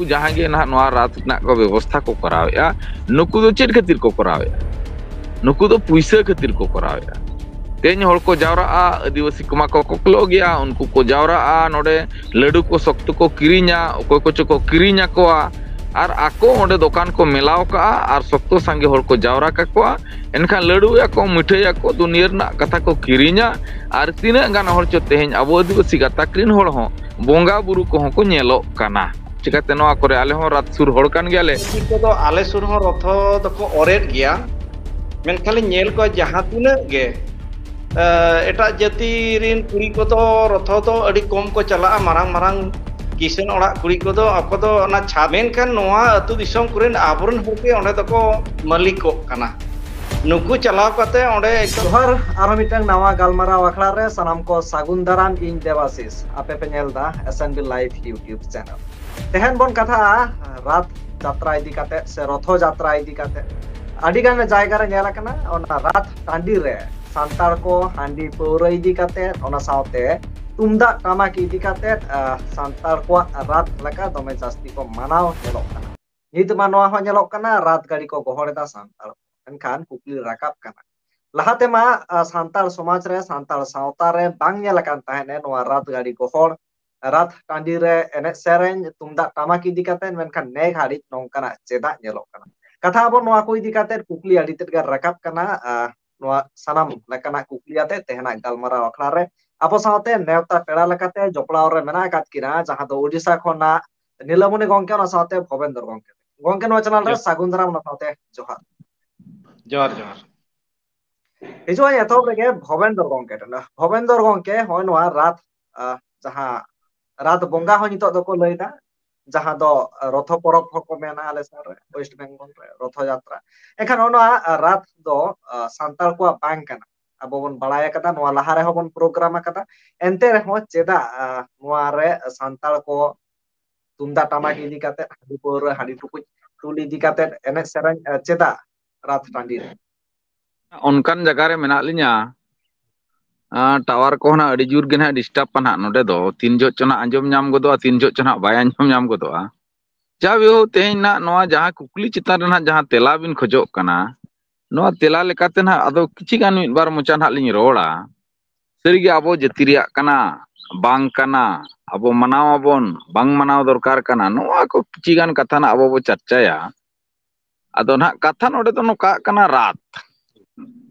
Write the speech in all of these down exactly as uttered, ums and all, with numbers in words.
ᱡᱟᱦᱟᱸ ᱜᱮ ᱱᱟᱦᱟᱜ ᱱᱚᱣᱟ ᱨᱟᱛ ᱨᱮᱱᱟᱜ ᱠᱚ ᱵᱮᱵᱚᱥᱛᱷᱟ ᱠᱚ ᱠᱚᱨᱟᱣᱮᱫᱼᱟ, ᱱᱩᱠᱩ ᱫᱚ ᱪᱮᱫ ᱠᱷᱟᱹᱛᱤᱨ ᱠᱚ ᱠᱚᱨᱟᱣᱮᱫᱼᱟ? ᱱᱩᱠᱩ ᱫᱚ ᱯᱩᱭᱥᱟᱹ ᱠᱷᱟᱹᱛᱤᱨ ᱠᱚ ᱠᱚᱨᱟᱣᱮᱫᱼᱟ᱾ ᱛᱮᱦᱮᱧ ᱦᱚᱲ ᱠᱚ ᱡᱟᱣᱨᱟᱜᱼᱟ, ᱟᱹᱫᱤᱵᱟᱹᱥᱤ ᱠᱚᱢᱟ ᱠᱚ ᱠᱚᱠᱞᱚᱜ ᱜᱮᱭᱟ, ᱩᱱᱠᱩ ᱠᱚ ᱡᱟᱣᱨᱟᱜᱼᱟ, ᱱᱚᱰᱮ ᱞᱟᱹᱰᱩ ᱠᱚ ᱥᱚᱠᱛᱚ ᱠᱚ ᱠᱤᱨᱤᱧᱟ, ᱚᱠᱚᱭ ᱠᱚᱪᱚ ᱠᱚ ᱠᱤᱨᱤᱧ ᱟᱠᱚᱣᱟ, ᱟᱨ ᱟᱠᱚ ᱚᱸᱰᱮ ᱫᱚᱠᱟᱱ ᱠᱚ ᱢᱮᱞᱟᱣ ᱠᱟᱜᱼᱟ ᱟᱨ ᱥᱚᱠᱛᱚ ᱥᱟᱸᱜᱮ ᱦᱚᱲ ᱠᱚ ᱡᱟᱣᱨᱟ ᱠᱟᱠᱚᱣᱟ᱾ ᱮᱱᱠᱷᱟᱱ ᱞᱟᱹᱰᱩᱭᱟᱠᱚ, ᱢᱤᱴᱷᱟᱹᱭᱟᱠᱚ, ᱫᱩᱱᱤᱭᱟᱹ ᱨᱮᱱᱟᱜ ᱠᱟᱛᱷᱟ ᱠᱚ ᱠᱤᱨᱤᱧᱟ, ᱟᱨ ᱛᱤᱱᱟᱹᱜ ᱜᱟᱱ ᱦᱚᱲ ᱪᱚ ᱛᱮᱦᱮᱧ ᱟᱵᱚ ᱟᱹᱫᱤᱵᱟᱹᱥᱤ ᱜᱟᱛᱟᱠ ᱨᱤᱱ ᱦᱚᱲ ᱦᱚᱸ ᱵᱚᱸᱜᱟ ᱵᱩᱨᱩ ᱠᱚᱦᱚᱸ ᱠᱚ ᱧᱮᱞᱚᱜ ᱠᱟᱱᱟ᱾ ᱪᱤᱠᱟᱹᱛᱮ ᱱᱚᱣᱟ ᱠᱚᱨᱮ ᱟᱞᱮ ᱦᱚᱸ ᱨᱟᱛ ᱥᱩᱨ ᱦᱚᱲ ᱠᱟᱱ ᱜᱮᱭᱟᱞᱮ᱾ ᱠᱚᱫᱚ ᱟᱞᱮ ᱥᱩᱨ ᱦᱚᱸ ᱨᱚᱛᱷᱚ ᱫᱚᱠᱚ ᱚᱨᱮᱫ ᱜᱮᱭᱟ, ᱢᱮᱱᱠᱷᱟᱱ ᱞᱤᱧ ᱧᱮᱞ ᱠᱚᱣᱟ ᱡᱟᱦᱟᱸ ᱛᱤᱱᱟᱹᱜ ᱜᱮ, ᱮ, ᱮᱴᱟᱜ ᱡᱟᱹᱛᱤ ᱨᱤᱱ ᱠᱩᱲᱤ ᱠᱚᱫᱚ ᱨᱚᱛᱷᱚ ᱫᱚ ᱟᱹᱰᱤ ᱠᱚᱢ ᱠᱚ ᱪᱟᱞᱟᱜᱼᱟ᱾ ᱢᱟᱨᱟᱝ ᱢᱟᱨᱟᱝ ᱠᱤᱥᱟᱹᱱ ᱚᱲᱟᱜ ᱠᱩᱲᱤ ᱠᱚᱫᱚ ᱟᱠᱚ ᱫᱚ ᱚᱱᱟ ᱪᱷᱟ-, ᱢᱮᱱᱠᱷᱟᱱ ᱱᱚᱣᱟ ᱟᱹᱛᱩ ᱫᱤᱥᱚᱢ ᱠᱚᱨᱮᱱ ᱟᱵᱚᱨᱮᱱ ᱦᱚᱲ ᱜᱮ ᱚᱸᱰᱮ ᱫᱚᱠᱚ ᱢᱟᱹᱞᱤᱠᱚᱜ ᱠᱟᱱᱟ᱾ ᱱᱩᱠᱩ ᱪᱟᱞᱟᱣ ᱠᱟᱛᱮ ᱚᱸᱰᱮ ᱡᱚᱦᱟᱨ, ᱟᱨᱦᱚᱸ ᱢᱤᱫᱴᱟᱝ ᱱᱟᱣᱟ ᱜᱟᱞᱢᱟᱨᱟᱣ ᱟᱠᱷᱲᱟ ᱨᱮ ᱥᱟᱱᱟᱢ ᱠᱚ ᱥᱟᱹᱜᱩᱱ ᱫᱟᱨᱟᱢ᱾ ᱤᱧ ᱫᱮᱵᱟᱥᱤᱥ, ᱟᱯᱮ ᱯᱮ ᱧᱮᱞ ᱮᱫᱟ S and B Live YouTube channel᱾ ᱛᱮᱦᱮᱧ ᱵᱚᱱ ᱠᱟᱛᱷᱟᱜᱼᱟ ᱨᱟᱛ ᱡᱟᱛᱨᱟ ᱤᱫᱤ ᱠᱟᱛᱮ ᱥᱮ ᱨᱚᱛᱷᱚ ᱡᱟᱛᱨᱟ ᱤᱫᱤ ᱠᱟᱛᱮ᱾ ᱟᱹᱰᱤ ᱜᱟᱱ ᱡᱟᱭᱜᱟ ᱨᱮ ᱧᱮᱞ ᱟᱠᱟᱱᱟ, ᱚᱱᱟ ᱨᱟᱛ ᱴᱟᱺᱰᱤ ᱨᱮ ᱥᱟᱱᱛᱟᱲ ᱠᱚ ᱦᱟᱺᱰᱤ ᱯᱟᱹᱣᱨᱟᱹ ᱤᱫᱤ ᱠᱟᱛᱮ, ᱚᱱᱟ ᱥᱟᱶᱛᱮ ᱛᱩᱢᱫᱟᱜ ᱴᱟᱢᱟᱠ ᱤᱫᱤ ᱠᱟᱛᱮ, ᱟᱦ, ᱥᱟᱱᱛᱟᱲ ᱠᱚᱣᱟᱜ ᱨᱟᱛ ᱞᱮᱠᱟ ᱫᱚᱢᱮ ᱡᱟᱹᱥᱛᱤ ᱠᱚ ᱢᱟᱱᱟᱣ ᱧᱮᱞᱚᱜ ᱠᱟᱱᱟ᱾ ᱱᱤᱛ ᱢᱟ ᱱᱚᱣᱟ ᱦᱚᱸ ᱧᱮᱞᱚᱜ ᱠᱟᱱᱟ, ᱨᱟᱛ ᱜᱟᱹᱰᱤ ᱠᱚ ᱜᱚᱦᱚᱲ ᱮᱫᱟ ᱥᱟᱱᱛᱟᱲ᱾ ᱢᱮᱱᱠᱷᱟᱱ ᱠᱩᱠᱞᱤ ᱨᱟᱠᱟᱵ ᱠᱟᱱᱟ, ᱞᱟᱦᱟ ᱛᱮᱢᱟ, ᱟ, ᱥᱟᱱᱛᱟᱲ ᱥᱚᱢᱟᱡᱽ ᱨᱮ, ᱥᱟᱱᱛᱟᱲ ᱥᱟᱶᱛᱟ ᱨᱮ ᱵᱟᱝ ᱧᱮᱞ ᱟᱠᱟᱱ ᱛᱟᱦᱮᱸᱫ ᱮ ᱱᱚᱣᱟ ᱨᱟᱛ ᱜᱟᱹᱰᱤ ᱜᱚᱦᱚᱲ, ᱨᱟᱛ ᱴᱟᱺᱰᱤ ᱨᱮ ᱮᱱᱮᱡ ᱥᱮᱨᱮᱧ, ᱛᱩᱢᱫᱟᱜ ᱴᱟᱢᱟᱠ ᱤᱫᱤ ᱠᱟᱛᱮ, ᱢᱮᱱᱠᱷᱟᱱ ᱱᱮ ᱜᱷᱟᱹᱲᱤᱡ ᱱᱚᱝᱠᱟᱱᱟᱜ ᱪᱮᱫᱟᱜ ᱧᱮᱞᱚᱜ ᱠᱟᱱᱟ? ᱠᱟᱛᱷᱟ ᱟᱵᱚ ᱱᱚᱣᱟ ᱠᱚ ᱤᱫᱤ ᱠᱟᱛᱮ ᱠᱩᱠᱞᱤ ᱟᱹᱰᱤ ᱛᱮᱫ ᱜᱮ ᱨᱟᱠᱟᱵ ᱠᱟᱱᱟ᱾ ᱟ, ᱱᱚᱣᱟ ᱥᱟᱱᱟᱢ ᱞᱮᱠᱟᱱᱟᱜ ᱠᱩᱠᱞᱤ ᱟᱛᱮ ᱛᱮᱦᱮᱧᱟᱜ ᱜᱟᱞᱢᱟᱨᱟᱣ ᱟᱠᱷᱲᱟ ᱨᱮ ᱟᱵᱚ ᱥᱟᱶᱛᱮ ᱱᱮᱣᱛᱟ ᱯᱮᱲᱟ ᱞᱮᱠᱟᱛᱮ ᱡᱚᱯᱲᱟᱣ ᱨᱮ ᱢᱮᱱᱟᱜ ᱟᱠᱟᱫ ᱠᱤᱱᱟ, ᱡᱟᱦᱟᱸ ᱫᱚ ᱳᱰᱤᱥᱟ ᱠᱷᱚᱱᱟᱜ ᱱᱤᱞᱟᱢᱚᱱᱤ ᱜᱚᱝᱠᱮ, ᱚᱱᱟ ᱥᱟᱶᱛᱮ ᱵᱷᱚᱵᱮᱱᱫᱨ ᱜᱚᱝᱠᱮ᱾ ᱜᱚᱝᱠᱮ, ᱱᱚᱣᱟ ᱪᱮᱱᱮᱞ ᱨᱮ ᱡᱚ-, ᱥᱟᱹᱜᱩᱱ ᱫᱟᱨᱟᱢ, ᱚᱱᱟ ᱥᱟᱶᱛᱮ ᱡᱚᱦᱟᱨ᱾ ᱡᱚᱦᱟᱨ, ᱡᱚᱦᱟᱨ᱾ ᱦᱤᱡᱩᱜ ᱟᱹᱧ ᱮᱛᱚᱦᱚᱵ ᱨᱮᱜᱮ ᱵᱷᱚᱵᱮᱱᱫᱨ ᱜᱚᱝᱠᱮ ᱴᱷᱮᱱ᱾ ᱵᱷᱚᱵᱮᱱᱫᱨ ᱜᱚᱝᱠᱮ, ᱦᱚᱸᱜᱼᱚᱭ ᱱᱚᱣᱟ ᱨᱟᱛ, ᱟ, ᱡᱟᱦᱟᱸ ᱨᱟᱛ ᱵᱚᱸᱜᱟ ᱦᱚᱸ ᱱᱤᱛᱚᱜ ᱫᱚᱠᱚ ᱞᱟᱹᱭᱫᱟ, ᱡᱟᱦᱟᱸ ᱫᱚ ᱨᱚᱛᱷᱚ ᱯᱚᱨᱚᱵᱽ ᱦᱚᱸᱠᱚ ᱢᱮᱱᱟ ᱟᱞᱮ ᱥᱮᱫ ᱨᱮ, ᱳᱭᱮᱥᱴ ᱵᱮᱝᱜᱚᱞ ᱨᱮ ᱨᱚᱛᱷᱚ ᱡᱟᱛᱨᱟ᱾ ᱮᱱᱠᱷᱟᱱ ᱱᱚᱜᱼᱚ ᱱᱚᱣᱟ ᱨᱟᱛ ᱫᱚ, ᱟ, ᱥᱟᱱᱛᱟᱲ ᱠᱚᱣᱟᱜ ᱵᱟᱝ ᱠᱟᱱᱟ᱾ ᱟᱵᱚ ᱵᱚᱱ ᱵᱟᱲᱟᱭ ᱟᱠᱟᱫᱟ, ᱱᱚᱣᱟ ᱞᱟᱦᱟ ᱨᱮᱦᱚᱸ ᱵᱚᱱ ᱯᱨᱳᱜᱨᱟᱢ ᱟᱠᱟᱫᱟ᱾ ᱮᱱᱛᱮ ᱨᱮᱦᱚᱸ ᱪᱮᱫᱟᱜ, ᱟ, ᱱᱚᱣᱟ ᱨᱮ ᱥᱟᱱᱛᱟᱲ ᱠᱚ ᱛᱩᱢᱫᱟᱜ ᱴᱟᱢᱟᱠ ᱤᱫᱤ ᱠᱟᱛᱮ, ᱦᱟᱺᱰᱤ ᱯᱟᱹᱣᱨᱟᱹ, ᱦᱟᱺᱰᱤ ᱴᱩᱠᱩᱡ ᱛᱩᱞ ᱤᱫᱤ ᱠᱟᱛᱮ ᱮᱱᱮᱡ ᱥᱮᱨᱮᱧ, ᱟ, ᱪᱮᱫᱟᱜ ᱨᱟᱛ ᱴᱟᱺᱰᱤ ᱨᱮ? ᱚᱱᱠᱟᱱ ᱡᱟᱭᱜᱟ ᱨᱮ ᱢᱮᱱᱟᱜ ᱞᱤᱧᱟ, ᱟ, ᱴᱟᱣᱟᱨ ᱠᱚᱦᱚᱸ ᱱᱟᱜ ᱟᱹᱰᱤ ᱡᱳᱨ ᱜᱮ ᱱᱟᱜ ᱰᱤᱥᱴᱟᱵᱽ ᱯᱟ ᱱᱟᱜ ᱱᱚᱰᱮ ᱫᱚ᱾ ᱛᱤᱱ ᱡᱚᱦᱚᱜ ᱪᱚ ᱱᱟᱜ ᱟᱸᱡᱚᱢ ᱧᱟᱢ ᱜᱚᱫᱚᱜᱼᱟ, ᱛᱤᱱ ᱡᱚᱦᱚᱜ ᱪᱚ ᱱᱟᱜ ᱵᱟᱭ ᱟᱸᱡᱚᱢ ᱧᱟᱢ ᱜᱚᱫᱚᱜᱼᱟ᱾ ᱡᱟᱭᱦᱳᱠ, ᱛᱮᱦᱮᱧ ᱱᱟᱜ ᱱᱚᱣᱟ ᱡᱟᱦᱟᱸ ᱠᱩᱠᱞᱤ ᱪᱮᱛᱟᱱ ᱨᱮ ᱱᱟᱜ ᱡᱟᱦᱟᱸ ᱛᱮᱞᱟ ᱵᱤᱱ ᱠᱷᱚᱡᱚᱜ ᱠᱟᱱᱟ, ᱱᱚᱣᱟ ᱛᱮᱞᱟ ᱞᱮᱠᱟᱛᱮ ᱱᱟᱜ ᱟᱫᱚ ᱠᱤᱪᱷᱤ ᱜᱟᱱ ᱢᱤᱫ ᱵᱟᱨ ᱢᱚᱪᱟ ᱱᱟᱜ ᱞᱤᱧ ᱨᱚᱲᱟ᱾ ᱥᱟᱹᱨᱤᱜᱮ ᱟᱵᱚ ᱡᱟᱹᱛᱤ ᱨᱮᱭᱟᱜ ᱠᱟᱱᱟ, ᱵᱟᱝ ᱠᱟᱱᱟ, ᱟᱵᱚ ᱢᱟᱱᱟᱣ ᱟᱵᱚᱱ, ᱵᱟᱝ ᱢᱟᱱᱟᱣ ᱫᱚᱨᱠᱟᱨ ᱠᱟᱱᱟ, ᱱᱚᱣᱟ ᱠᱚ ᱠᱤᱪᱷᱤ ᱜᱟᱱ ᱠᱟᱛᱷᱟ ᱱᱟᱜ ᱟᱵᱚ ᱵᱚ ᱪᱟᱨᱪᱟᱭᱟ᱾ ᱟᱫᱚ ᱱᱟᱜ ᱠᱟᱛᱷᱟ ᱱᱚᱰᱮ ᱫᱚ ᱱᱚᱝᱠᱟᱜ ᱠᱟᱱᱟ, ᱨᱟᱛ᱾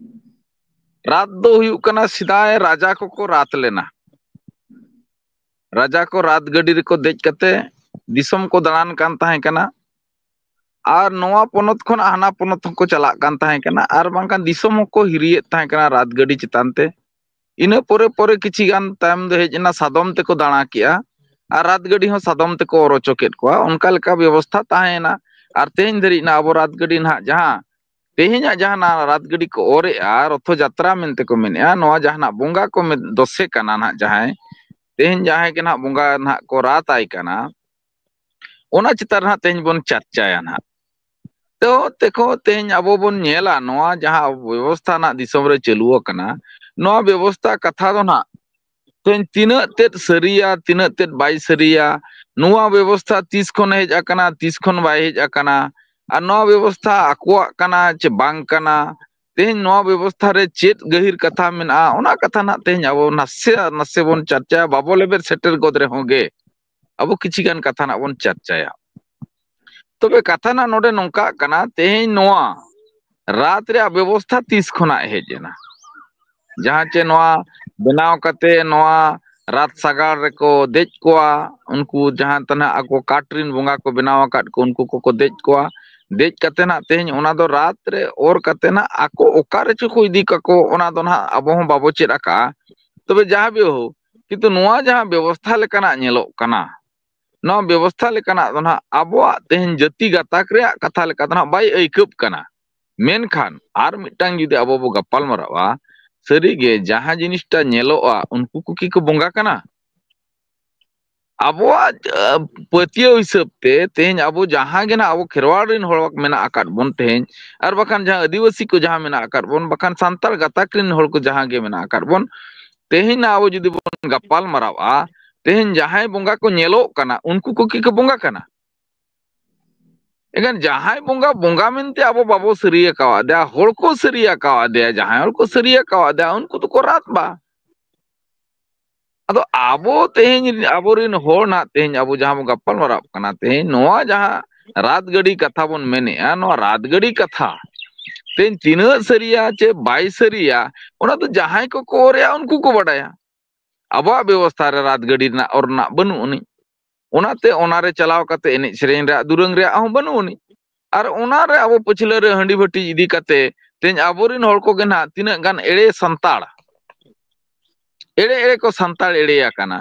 ᱨᱟᱛ ᱫᱚ ᱦᱩᱭᱩᱜ ᱠᱟᱱᱟ, ᱥᱮᱫᱟᱭ ᱨᱟᱡᱟ ᱠᱚᱠᱚ ᱨᱟᱛ ᱞᱮᱱᱟ᱾ ᱨᱟᱡᱟ ᱠᱚ ᱨᱟᱛ ᱜᱟᱹᱰᱤ ᱨᱮᱠᱚ ᱫᱮᱡ ᱠᱟᱛᱮ ᱫᱤᱥᱚᱢ ᱠᱚ ᱫᱟᱬᱟᱱ ᱠᱟᱱ ᱛᱟᱦᱮᱸ ᱠᱟᱱᱟ᱾ ᱟᱨ ᱱᱚᱣᱟ ᱯᱚᱱᱚᱛ ᱠᱷᱚᱱ ᱦᱟᱱᱟ ᱯᱚᱱᱚᱛ ᱦᱚᱸᱠᱚ ᱪᱟᱞᱟᱜ ᱠᱟᱱ ᱛᱟᱦᱮᱸ ᱠᱟᱱᱟ, ᱟᱨ ᱵᱟᱝᱠᱷᱟᱱ ᱫᱤᱥᱚᱢ ᱦᱚᱸᱠᱚ ᱦᱤᱨᱤᱭᱮᱫ ᱛᱟᱦᱮᱸ ᱠᱟᱱᱟ ᱨᱟᱛ ᱜᱟᱹᱰᱤ ᱪᱮᱛᱟᱱ ᱛᱮ᱾ ᱤᱱᱟᱹ ᱯᱚᱨᱮ ᱯᱚᱨᱮ ᱠᱤᱪᱷᱤ ᱜᱟᱱ ᱛᱟᱭᱚᱢ ᱫᱚ ᱦᱮᱡ ᱮᱱᱟ, ᱥᱟᱫᱚᱢ ᱛᱮᱠᱚ ᱫᱟᱬᱟ ᱠᱮᱜᱼᱟ, ᱟᱨ ᱨᱟᱛ ᱜᱟᱹᱰᱤ ᱦᱚᱸ ᱥᱟᱫᱚᱢ ᱛᱮᱠᱚ ᱚᱨ ᱦᱚᱪᱚ ᱠᱮᱫ ᱠᱚᱣᱟ᱾ ᱚᱱᱠᱟ ᱞᱮᱠᱟ ᱵᱮᱵᱚᱥᱛᱷᱟ ᱛᱟᱦᱮᱸᱭᱮᱱᱟ᱾ ᱟᱨ ᱛᱮᱦᱮᱧ ᱫᱷᱟᱹᱨᱤᱡ ᱱᱟ ᱟᱵᱚ ᱨᱟᱛ ᱜᱟᱹᱰᱤ ᱱᱟᱦᱟᱜ ᱡᱟᱦᱟᱸ ᱛᱮᱦᱮᱧᱟᱜ ᱡᱟᱦᱟᱸ ᱱᱟ ᱨᱟᱛ ᱜᱟᱹᱰᱤ ᱠᱚ ᱚᱨᱮᱜᱼᱟ, ᱨᱚᱛᱷᱚ ᱡᱟᱛᱨᱟ ᱢᱮᱱᱛᱮ ᱠᱚ ᱢᱮᱱᱮᱜᱼᱟ, ᱱᱚᱣᱟ ᱡᱟᱦᱟᱱᱟᱜ ᱵᱚᱸᱜᱟ ᱠᱚ ᱢᱮᱱ-, ᱫᱚᱥᱮ ᱠᱟᱱᱟ ᱱᱟᱦᱟᱜ ᱡᱟᱦᱟᱸᱭ, ᱛᱮᱦᱮᱧ ᱡᱟᱦᱟᱸᱭ ᱜᱮ ᱱᱟᱦᱟᱜ ᱵᱚᱸᱜᱟ ᱱᱟᱦᱟᱜ ᱠᱚ ᱨᱟᱛ ᱟᱭ ᱠᱟᱱᱟ, ᱚᱱᱟ ᱪᱮᱛᱟᱱ ᱨᱮ ᱦᱟᱸᱜ ᱛᱮᱦᱮᱧ ᱵᱚᱱ ᱪᱟᱨᱪᱟᱭᱟ ᱱᱟᱦᱟᱜ᱾ ᱛᱚ, ᱛᱮᱠᱚ ᱛᱮᱦᱮᱧ ᱟᱵᱚ ᱵᱚᱱ ᱧᱮᱞᱟ, ᱱᱚᱣᱟ ᱡᱟᱦᱟᱸ ᱵᱮᱵᱚᱥᱛᱷᱟ ᱱᱟᱜ ᱫᱤᱥᱚᱢ ᱨᱮ ᱪᱟᱹᱞᱩ ᱟᱠᱟᱱᱟ, ᱱᱚᱣᱟ ᱵᱮᱵᱚᱥᱛᱷᱟ ᱠᱟᱛᱷᱟ ᱫᱚ ᱱᱟᱜ ᱛᱮᱦᱮᱧ ᱛᱤᱱᱟᱹᱜ ᱛᱮᱫ ᱥᱟᱹᱨᱤᱭᱟ, ᱛᱤᱱᱟᱹᱜ ᱛᱮᱫ ᱵᱟᱭ ᱥᱟᱹᱨᱤᱭᱟ, ᱱᱚᱣᱟ ᱵᱮᱵᱚᱥᱛᱷᱟ ᱛᱤᱥ ᱠᱷᱚᱱ ᱦᱮᱡ ᱟᱠᱟᱱᱟ, ᱛᱤᱥ ᱠᱷᱚᱱ ᱵᱟᱭ ᱦᱮᱡ ᱟᱠᱟᱱᱟ, ᱟᱨ ᱱᱚᱣᱟ ᱵᱮᱵᱚᱥᱛᱷᱟ ᱟᱠᱚᱣᱟᱜ ᱠᱟᱱᱟ ᱪᱮ ᱵᱟᱝ ᱠᱟᱱᱟ, ᱛᱮᱦᱮᱧ ᱱᱚᱣᱟ ᱵᱮᱵᱚᱥᱛᱷᱟ ᱨᱮ ᱪᱮᱫ ᱜᱟᱹᱦᱤᱨ ᱠᱟᱛᱷᱟ ᱢᱮᱱᱟᱜᱼᱟ, ᱚᱱᱟ ᱠᱟᱛᱷᱟ ᱱᱟᱜ ᱛᱮᱦᱮᱧ ᱟᱵᱚ ᱱᱟᱥᱮ ᱱᱟᱥᱮ ᱵᱚᱱ ᱪᱟᱨᱪᱟᱭᱟ᱾ ᱵᱟᱵᱚ ᱞᱮᱵᱮᱫ ᱥᱮᱴᱮᱨ ᱜᱚᱫ ᱨᱮᱦᱚᱸ ᱜᱮ, ᱟᱵᱚ ᱠᱤᱪᱷᱤ ᱜᱟᱱ ᱠᱟᱛᱷᱟ ᱱᱟᱜ ᱵᱚᱱ ᱪᱟᱨᱪᱟᱭᱟ᱾ ᱛᱚᱵᱮ ᱠᱟᱛᱷᱟ ᱱᱟᱜ ᱱᱚᱰᱮ ᱱᱚᱝᱠᱟᱜ ᱠᱟᱱᱟ, ᱛᱮᱦᱮᱧ ᱱᱚᱣᱟ ᱨᱟᱛ ᱨᱮᱭᱟᱜ ᱵᱮᱵᱚᱥᱛᱷᱟ ᱛᱤᱥ ᱠᱷᱚᱱᱟᱜ ᱦᱮᱡ ᱮᱱᱟ? ᱡᱟᱦᱟᱸ ᱪᱮ ᱱᱚᱣᱟ ᱵᱮᱱᱟᱣ ᱠᱟᱛᱮ ᱱᱚᱣᱟ ᱨᱟᱛ ᱥᱟᱜᱟᱲ ᱨᱮᱠᱚ ᱫᱮᱡ ᱠᱚᱣᱟ, ᱩᱱᱠᱩ ᱡᱟᱦᱟᱸ ᱛᱤᱱᱟᱹᱜ ᱟᱠᱚ ᱠᱟᱴ ᱨᱤᱱ ᱵᱚᱸᱜᱟ ᱠᱚ ᱵᱮᱱᱟᱣ ᱟᱠᱟᱫ ᱠᱚ, ᱩᱱᱠᱩ ᱠᱚᱠᱚ ᱫᱮᱡ ᱠᱚᱣᱟ᱾ ᱫᱮᱡ ᱠᱟᱛᱮ ᱱᱟᱜ ᱛᱮᱦᱮᱧ ᱚᱱᱟ ᱫᱚ ᱨᱟᱛ ᱨᱮ ᱚᱨ ᱠᱟᱛᱮ ᱱᱟᱜ ᱟᱠᱚ ᱚᱠᱟ ᱨᱮᱪᱚ ᱠᱚ ᱤᱫᱤ ᱠᱟᱠᱚ, ᱚᱱᱟ ᱫᱚ ᱱᱟᱜ ᱟᱵᱚ ᱦᱚᱸ ᱵᱟᱵᱚ ᱪᱮᱫ ᱟᱠᱟᱜᱼᱟ᱾ ᱛᱚᱵᱮ ᱡᱟᱦᱟᱸ ᱵᱤᱦᱩ, ᱠᱤᱱᱛᱩ ᱱᱚᱣᱟ ᱡᱟᱦᱟᱸ ᱵᱮᱵᱚᱥᱛᱷᱟ ᱞᱮᱠᱟᱱᱟᱜ ᱧᱮᱞᱚᱜ ᱠᱟᱱᱟ, ᱱᱚᱣᱟ ᱵᱮᱵᱚᱥᱛᱷᱟ ᱞᱮᱠᱟᱱᱟᱜ ᱫᱚ ᱱᱟᱦᱟᱜ ᱟᱵᱚᱣᱟᱜ ᱛᱮᱦᱮᱧ ᱡᱟᱹᱛᱤ ᱜᱟᱛᱟᱠ ᱨᱮᱭᱟᱜ ᱠᱟᱛᱷᱟ ᱞᱮᱠᱟ ᱫᱚ ᱱᱟᱦᱟᱜ ᱵᱟᱭ ᱟᱹᱭᱠᱟᱹᱜ ᱠᱟᱱᱟ᱾ ᱢᱮᱱᱠᱷᱟᱱ ᱟᱨ ᱢᱤᱫᱴᱟᱝ ᱡᱩᱫᱤ ᱟᱵᱚ ᱵᱚ ᱜᱟᱯᱟᱞ ᱢᱟᱨᱟᱣᱟ, ᱥᱟᱹᱨᱤᱜᱮ ᱡᱟᱦᱟᱸ ᱡᱤᱱᱤᱥᱴᱟ ᱧᱮᱞᱚᱜᱼᱟ, ᱩᱱᱠᱩ ᱠᱚ ᱠᱤ ᱠᱚ ᱵᱚᱸᱜᱟ ᱠᱟᱱᱟ? ᱟᱵᱚᱣᱟᱜ, ᱟ, ᱯᱟᱹᱛᱭᱟᱹᱣ ᱦᱤᱥᱟᱹᱵ ᱛᱮ ᱛᱮᱦᱮᱧ ᱟᱵᱚ ᱡᱟᱦᱟᱸ ᱜᱮ ᱱᱟᱦᱟᱜ ᱟᱵᱚ ᱠᱷᱮᱨᱣᱟᱲ ᱨᱮᱱ ᱦᱚᱲ ᱢᱮᱱᱟᱜ ᱟᱠᱟᱫ ᱵᱚᱱ ᱛᱮᱦᱮᱧ, ᱟᱨ ᱵᱟᱠᱷᱟᱱ ᱡᱟᱦᱟᱸ ᱟᱹᱫᱤᱵᱟᱹᱥᱤ ᱠᱚ ᱡᱟᱦᱟᱸ ᱢᱮᱱᱟᱜ ᱟᱠᱟᱫ ᱵᱚᱱ, ᱵᱟᱠᱷᱟᱱ ᱥᱟᱱᱛᱟᱲ ᱜᱟᱛᱟᱠ ᱨᱮᱱ ᱦᱚᱲ ᱠᱚ ᱡᱟᱦᱟᱸ ᱜᱮ ᱢᱮᱱᱟᱜ ᱟᱠᱟᱫ ᱵᱚᱱ, ᱛᱮᱦᱮᱧ ᱱᱟᱦᱟᱜ ᱟᱵᱚ ᱡᱩᱫᱤ ᱵᱚᱱ ᱜᱟᱯᱟᱞ ᱢᱟᱨᱟᱣᱟ, ᱛᱮᱦᱮᱧ ᱡᱟᱦᱟᱸᱭ ᱵᱚᱸᱜᱟ ᱠᱚ ᱧᱮᱞᱚᱜ ᱠᱟᱱᱟ, ᱩᱱᱠᱩ ᱠᱚ ᱠᱤ ᱠᱚ ᱵᱚᱸᱜᱟ ᱠᱟᱱᱟ? ᱮᱱᱠᱷᱟᱱ ᱡᱟᱦᱟᱸᱭ ᱵᱚᱸᱜᱟ, ᱵᱚᱸᱜᱟ ᱢᱮᱱᱛᱮ ᱟᱵᱚ ᱵᱟᱵᱚ ᱥᱟᱹᱨᱤ ᱟᱠᱟᱣᱟᱫᱮᱭᱟ, ᱦᱚᱲ ᱠᱚ ᱥᱟᱹᱨᱤ ᱟᱠᱟᱣᱟᱫᱮᱭᱟ, ᱡᱟᱦᱟᱸᱭ ᱦᱚᱲ ᱠᱚ ᱥᱟᱹᱨᱤ ᱟᱠᱟᱣᱟᱫᱮᱭᱟ, ᱩᱱᱠᱩ ᱫᱚᱠᱚ ᱨᱟᱛ ᱵᱟ᱾ ᱟᱫᱚ ᱟᱵᱚ ᱛᱮᱦᱮᱧ, ᱟᱵᱚᱨᱮᱱ ᱦᱚᱲ ᱱᱟᱜ ᱛᱮᱦᱮᱧ ᱟᱵᱚ ᱡᱟᱦᱟᱸ ᱵᱚᱱ ᱜᱟᱯᱟᱞ ᱢᱟᱨᱟᱣ ᱠᱟᱱᱟ, ᱛᱮᱦᱮᱧ ᱱᱚᱣᱟ ᱡᱟᱦᱟᱸ ᱨᱟᱛ ᱜᱟᱹᱰᱤ ᱠᱟᱛᱷᱟ ᱵᱚᱱ ᱢᱮᱱᱮᱜᱼᱟ, ᱱᱚᱣᱟ ᱨᱟᱛ ᱜᱟᱹᱰᱤ ᱠᱟᱛᱷᱟ ᱛᱮᱦᱮᱧ ᱛᱤᱱᱟᱹᱜ ᱥᱟᱹᱨᱤᱭᱟ ᱪᱮ ᱵᱟᱭ ᱥᱟᱹᱨᱤᱭᱟ, ᱚᱱᱟ ᱫᱚ ᱡᱟᱦᱟᱸᱭ ᱠᱚᱠᱚ ᱚᱨᱮᱜᱼᱟ, ᱩᱱᱠᱩ ᱠᱚ ᱵᱟᱰᱟᱭᱟ᱾ ᱟᱵᱚᱣᱟᱜ ᱵᱮᱵᱚᱥᱛᱷᱟ ᱨᱮ ᱨᱟᱛ ᱜᱟᱹᱰᱤ ᱨᱮᱱᱟᱜ ᱚᱨ ᱨᱮᱱᱟᱜ ᱵᱟᱹᱱᱩᱜ ᱟᱹᱱᱤᱡ᱾ ᱚᱱᱟᱛᱮ ᱚᱱᱟᱨᱮ ᱪᱟᱞᱟᱣ ᱠᱟᱛᱮ ᱮᱱᱮᱡ ᱥᱮᱨᱮᱧ ᱨᱮᱭᱟᱜ, ᱫᱩᱨᱟᱹᱝ ᱨᱮᱭᱟᱜ ᱦᱚᱸ ᱵᱟᱹᱱᱩᱜ ᱟᱹᱱᱤᱡ᱾ ᱟᱨ ᱚᱱᱟᱨᱮ ᱟᱵᱚ ᱯᱟᱹᱪᱷᱞᱟᱹ ᱨᱮ ᱦᱟᱺᱰᱤ ᱵᱷᱟᱹᱴᱤ ᱤᱫᱤ ᱠᱟᱛᱮ ᱛᱮᱦᱮᱧ ᱟᱵᱚᱨᱮᱱ ᱦᱚᱲ ᱠᱚᱜᱮ ᱱᱟᱦᱟᱜ ᱛᱤᱱᱟᱹᱜ ᱜᱟᱱ ᱮᱲᱮ ᱥᱟᱱᱛᱟᱲ, ᱮᱲᱮ ᱮᱲᱮ ᱠᱚ ᱥᱟᱱᱛᱟᱲ ᱮᱲᱮ ᱟᱠᱟᱱᱟ᱾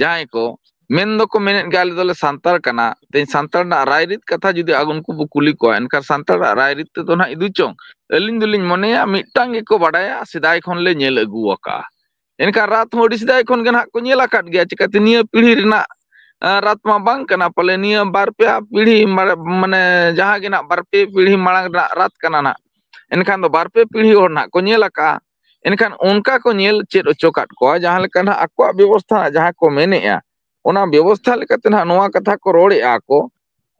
ᱡᱟᱦᱟᱸᱭ ᱠᱚ ᱢᱮᱱ ᱫᱚᱠᱚ ᱢᱮᱱᱮᱫ ᱜᱮ, "ᱟᱞᱮ ᱫᱚᱞᱮ ᱥᱟᱱᱛᱟᱲ ᱠᱟᱱᱟ", ᱛᱮᱦᱮᱧ ᱥᱟᱱᱛᱟᱲ ᱨᱮᱱᱟᱜ ᱨᱟᱭᱨᱤᱛ ᱠᱟᱛᱷᱟ ᱡᱩᱫᱤ ᱟᱵᱚ ᱩᱱᱠᱩ ᱵᱚ ᱠᱩᱞᱤ ᱠᱚᱣᱟ, ᱮᱱᱠᱷᱟᱱ ᱥᱟᱱᱛᱟᱲᱟᱜ ᱨᱟᱭᱨᱤᱛ ᱛᱮᱫᱚ ᱱᱟᱦᱟᱜ ᱤᱫᱩ ᱪᱚᱝ, ᱟᱹᱞᱤᱧ ᱫᱚᱞᱤᱧ ᱢᱚᱱᱮᱭᱟ ᱢᱤᱫᱴᱟᱝ ᱜᱮᱠᱚ ᱵᱟᱰᱟᱭᱟ, ᱥᱮᱫᱟᱭ ᱠᱷᱚᱱ ᱞᱮ ᱧᱮᱞ ᱟᱹᱜᱩ ᱟᱠᱟᱜᱼᱟ᱾ ᱮᱱᱠᱷᱟᱱ ᱨᱟᱛ ᱦᱚᱸ ᱟᱹᱰᱤ ᱥᱮᱫᱟᱭ ᱠᱷᱚᱱ ᱜᱮ ᱱᱟᱦᱟᱜ ᱠᱚ ᱧᱮᱞ ᱟᱠᱟᱫ ᱜᱮᱭᱟ᱾ ᱪᱤᱠᱟᱹᱛᱮ ᱱᱤᱭᱟᱹ ᱯᱤᱲᱦᱤ ᱨᱮᱱᱟᱜ, ᱟᱸ, ᱨᱟᱛ ᱢᱟ ᱵᱟᱝ ᱠᱟᱱᱟ, ᱯᱟᱞᱮ ᱱᱤᱭᱟᱹ ᱵᱟᱨ ᱯᱮ ᱯᱤᱲᱦᱤ ᱢᱟᱲ-, ᱢᱟᱱᱮ ᱡᱟᱦᱟᱸ ᱜᱮ ᱱᱟᱦᱟᱜ ᱵᱟᱨ ᱯᱮ ᱯᱤᱲᱦᱤ ᱢᱟᱲᱟᱝ ᱨᱮᱱᱟᱜ ᱨᱟᱛ ᱠᱟᱱᱟ ᱱᱟᱦᱟᱜ᱾ ᱮᱱᱠᱷᱟᱱ ᱫᱚ ᱵᱟᱨ ᱯᱮ ᱯᱤᱲᱦᱤ ᱦᱚᱲ ᱱᱟᱦᱟᱜ ᱠᱚ ᱧᱮᱞ ᱟᱠᱟᱫᱼᱟ᱾ ᱮᱱᱠᱷᱟᱱ ᱚᱱᱠᱟ ᱠᱚ ᱧᱮᱞ ᱪᱮᱫ ᱦᱚᱪᱚ ᱠᱟᱫ ᱠᱚᱣᱟ, ᱡᱟᱦᱟᱸ ᱞᱮᱠᱟ ᱱᱟᱦᱟᱜ ᱟᱠᱚᱣᱟᱜ ᱵᱮᱵᱚᱥᱛᱷᱟ ᱡᱟᱦᱟᱸ ᱠᱚ ᱢᱮᱱᱮᱜᱼᱟ, ᱚᱱᱟ ᱵᱮᱵᱚᱥᱛᱷᱟ ᱞᱮᱠᱟᱛᱮ ᱱᱟᱦᱟᱜ ᱱᱚᱣᱟ ᱠᱟᱛᱷᱟ ᱠᱚ ᱨᱚᱲᱮᱜᱼᱟ ᱠᱚ,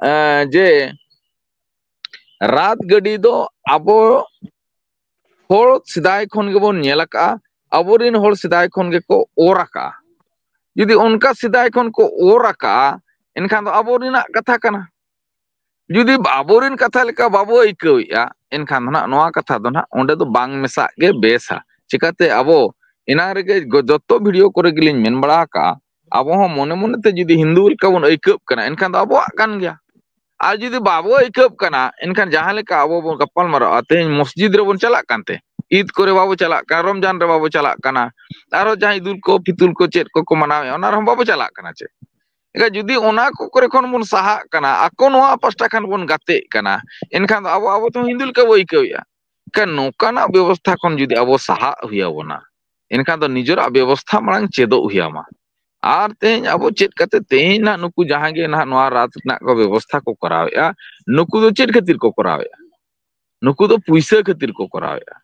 ᱮᱸ, ᱡᱮ ᱨᱟᱛ ᱜᱟᱹᱰᱤ ᱫᱚ ᱟᱵᱚ ᱦᱚᱲ ᱥᱮᱫᱟᱭ ᱠᱷᱚᱱ ᱜᱮᱵᱚᱱ ᱧᱮᱞ ᱟᱠᱟᱜᱼᱟ, ᱟᱵᱚᱨᱮᱱ ᱦᱚᱲ ᱥᱮᱫᱟᱭ ᱠᱷᱚᱱ ᱜᱮᱠᱚ ᱚᱨ ᱟᱠᱟᱜᱼᱟ᱾ ᱡᱩᱫᱤ ᱚᱱᱠᱟ ᱥᱮᱫᱟᱭ ᱠᱷᱚᱱ ᱠᱚ ᱚᱨ ᱟᱠᱟᱜᱼᱟ, ᱮᱱᱠᱷᱟᱱ ᱫᱚ ᱟᱵᱚ ᱨᱮᱱᱟᱜ ᱠᱟᱛᱷᱟ ᱠᱟᱱᱟ᱾ ᱡᱩᱫᱤ ᱟᱵᱚᱨᱮᱱ ᱠᱟᱛᱷᱟ ᱞᱮᱠᱟ ᱵᱟᱵᱚ ᱟᱹᱭᱠᱟᱹᱣᱮᱫᱼᱟ, ᱮᱱᱠᱷᱟᱱ ᱫᱚ ᱱᱟᱜ ᱱᱚᱣᱟ ᱠᱟᱛᱷᱟ ᱫᱚ ᱱᱟᱜ ᱚᱸᱰᱮ ᱫᱚ ᱵᱟᱝ ᱢᱮᱥᱟᱜ ᱜᱮ ᱵᱮᱥᱟ᱾ ᱪᱤᱠᱟᱹᱛᱮ ᱟᱵᱚ ᱮᱱᱟᱝ ᱨᱮᱜᱮ ᱜᱚ-, ᱡᱚᱛᱚ video ᱠᱚᱨᱮ ᱜᱮᱞᱤᱧ ᱢᱮᱱ ᱵᱟᱲᱟ ᱟᱠᱟᱜᱼᱟ, ᱟᱵᱚ ᱦᱚᱸ ᱢᱚᱱᱮ ᱢᱚᱱᱮᱛᱮ ᱡᱩᱫᱤ ᱦᱤᱱᱫᱩ ᱞᱮᱠᱟ ᱵᱚᱱ ᱟᱹᱭᱠᱟᱹᱜ ᱠᱟᱱᱟ, ᱮᱱᱠᱷᱟᱱ ᱫᱚ ᱟᱵᱚᱣᱟᱜ ᱠᱟᱱ ᱜᱮᱭᱟ᱾ ᱟᱨ ᱡᱩᱫᱤ ᱵᱟᱵᱚ ᱟᱹᱭᱠᱟᱹᱜ ᱠᱟᱱᱟ, ᱮᱱᱠᱷᱟᱱ ᱡᱟᱦᱟᱸ ᱞᱮᱠᱟ ᱟᱵᱚ ᱵᱚᱱ ᱜᱟᱯᱟᱞ ᱢᱟᱨᱟᱣᱟ, ᱛᱮᱦᱮᱧ ᱢᱚᱥᱡᱤᱫ ᱨᱮᱵᱚᱱ ᱪᱟᱞᱟᱜ ᱠᱟᱱᱛᱮ, ᱤᱫ ᱠᱚᱨᱮ ᱵᱟᱵᱚ ᱪᱟᱞᱟᱜ ᱠᱟᱱᱟ, ᱨᱚᱢᱡᱟᱱ ᱨᱮ ᱵᱟᱵᱚ ᱪᱟᱞᱟᱜ ᱠᱟᱱᱟ, ᱟᱨᱦᱚᱸ ᱡᱟᱦᱟᱸ ᱤᱫᱩᱞ ᱠᱚ ᱯᱷᱤᱛᱩᱞ ᱠᱚ ᱪᱮᱫ ᱠᱚᱠᱚ ᱢᱟᱱᱟᱣᱮᱫᱼᱟ, ᱚᱱᱟ ᱨᱮᱦᱚᱸ ᱵᱟᱵᱚ ᱪᱟᱞᱟᱜ ᱠᱟᱱᱟ᱾ ᱪᱮᱫ ᱮᱱᱠᱷᱟᱱ ᱡᱩᱫᱤ ᱚᱱᱟ ᱠᱚ ᱠᱚᱨᱮ ᱠᱷᱚᱱ ᱵᱚᱱ ᱥᱟᱦᱟᱜ ᱠᱟᱱᱟ, ᱟᱠᱚ ᱱᱚᱣᱟ ᱯᱟᱥᱴᱟ ᱠᱷᱟᱱ ᱵᱚᱱ ᱜᱟᱛᱮᱜ ᱠᱟᱱᱟ, ᱮᱱᱠᱷᱟᱱ ᱫᱚ ᱟᱵᱚ, ᱟᱵᱚ ᱛᱮᱦᱚᱸ ᱦᱤᱱᱫᱩ ᱞᱮᱠᱟ ᱵᱚ ᱟᱹᱭᱠᱟᱹᱣᱮᱫᱼᱟ᱾ ᱮᱱᱠᱷᱟᱱ ᱱᱚᱝᱠᱟᱱᱟᱜ ᱵᱮᱵᱚᱥᱛᱷᱟ ᱠᱷᱚᱱ ᱡᱩᱫᱤ ᱟᱵᱚ ᱥᱟᱦᱟᱜ ᱦᱩᱭ ᱟᱵᱚᱱᱟ, ᱮᱱᱠᱷᱟᱱ ᱫᱚ ᱱᱤᱡᱮᱨᱟᱜ ᱵᱮᱵᱚᱥᱛᱷᱟ ᱢᱟᱲᱟᱝ ᱪᱮᱫᱚᱜ ᱦᱩᱭ ᱟᱢᱟ᱾ ᱟᱨ ᱛᱮᱦᱮᱧ ᱟᱵᱚ ᱪᱮᱫ ᱠᱟᱛᱮ ᱛᱮᱦᱮᱧ ᱱᱟᱜ ᱱᱩᱠᱩ ᱡᱟᱦᱟᱸ ᱜᱮ ᱱᱟᱦᱟᱜ ᱱᱚᱣᱟ ᱨᱟᱛ ᱨᱮᱱᱟᱜ ᱠᱚ ᱵᱮᱵᱚᱥᱛᱷᱟ ᱠᱚ ᱠᱚᱨᱟᱣᱮᱫᱼᱟ, ᱱᱩᱠᱩ ᱫᱚ ᱪᱮᱫ ᱠᱷᱟᱹᱛᱤᱨ ᱠᱚ ᱠᱚᱨᱟᱣᱮᱫᱼᱟ? ᱱᱩᱠᱩ ᱫᱚ ᱯᱩᱭᱥᱟᱹ ᱠᱷᱟᱹᱛᱤᱨ ᱠᱚ ᱠᱚᱨᱟᱣᱮᱫᱼᱟ᱾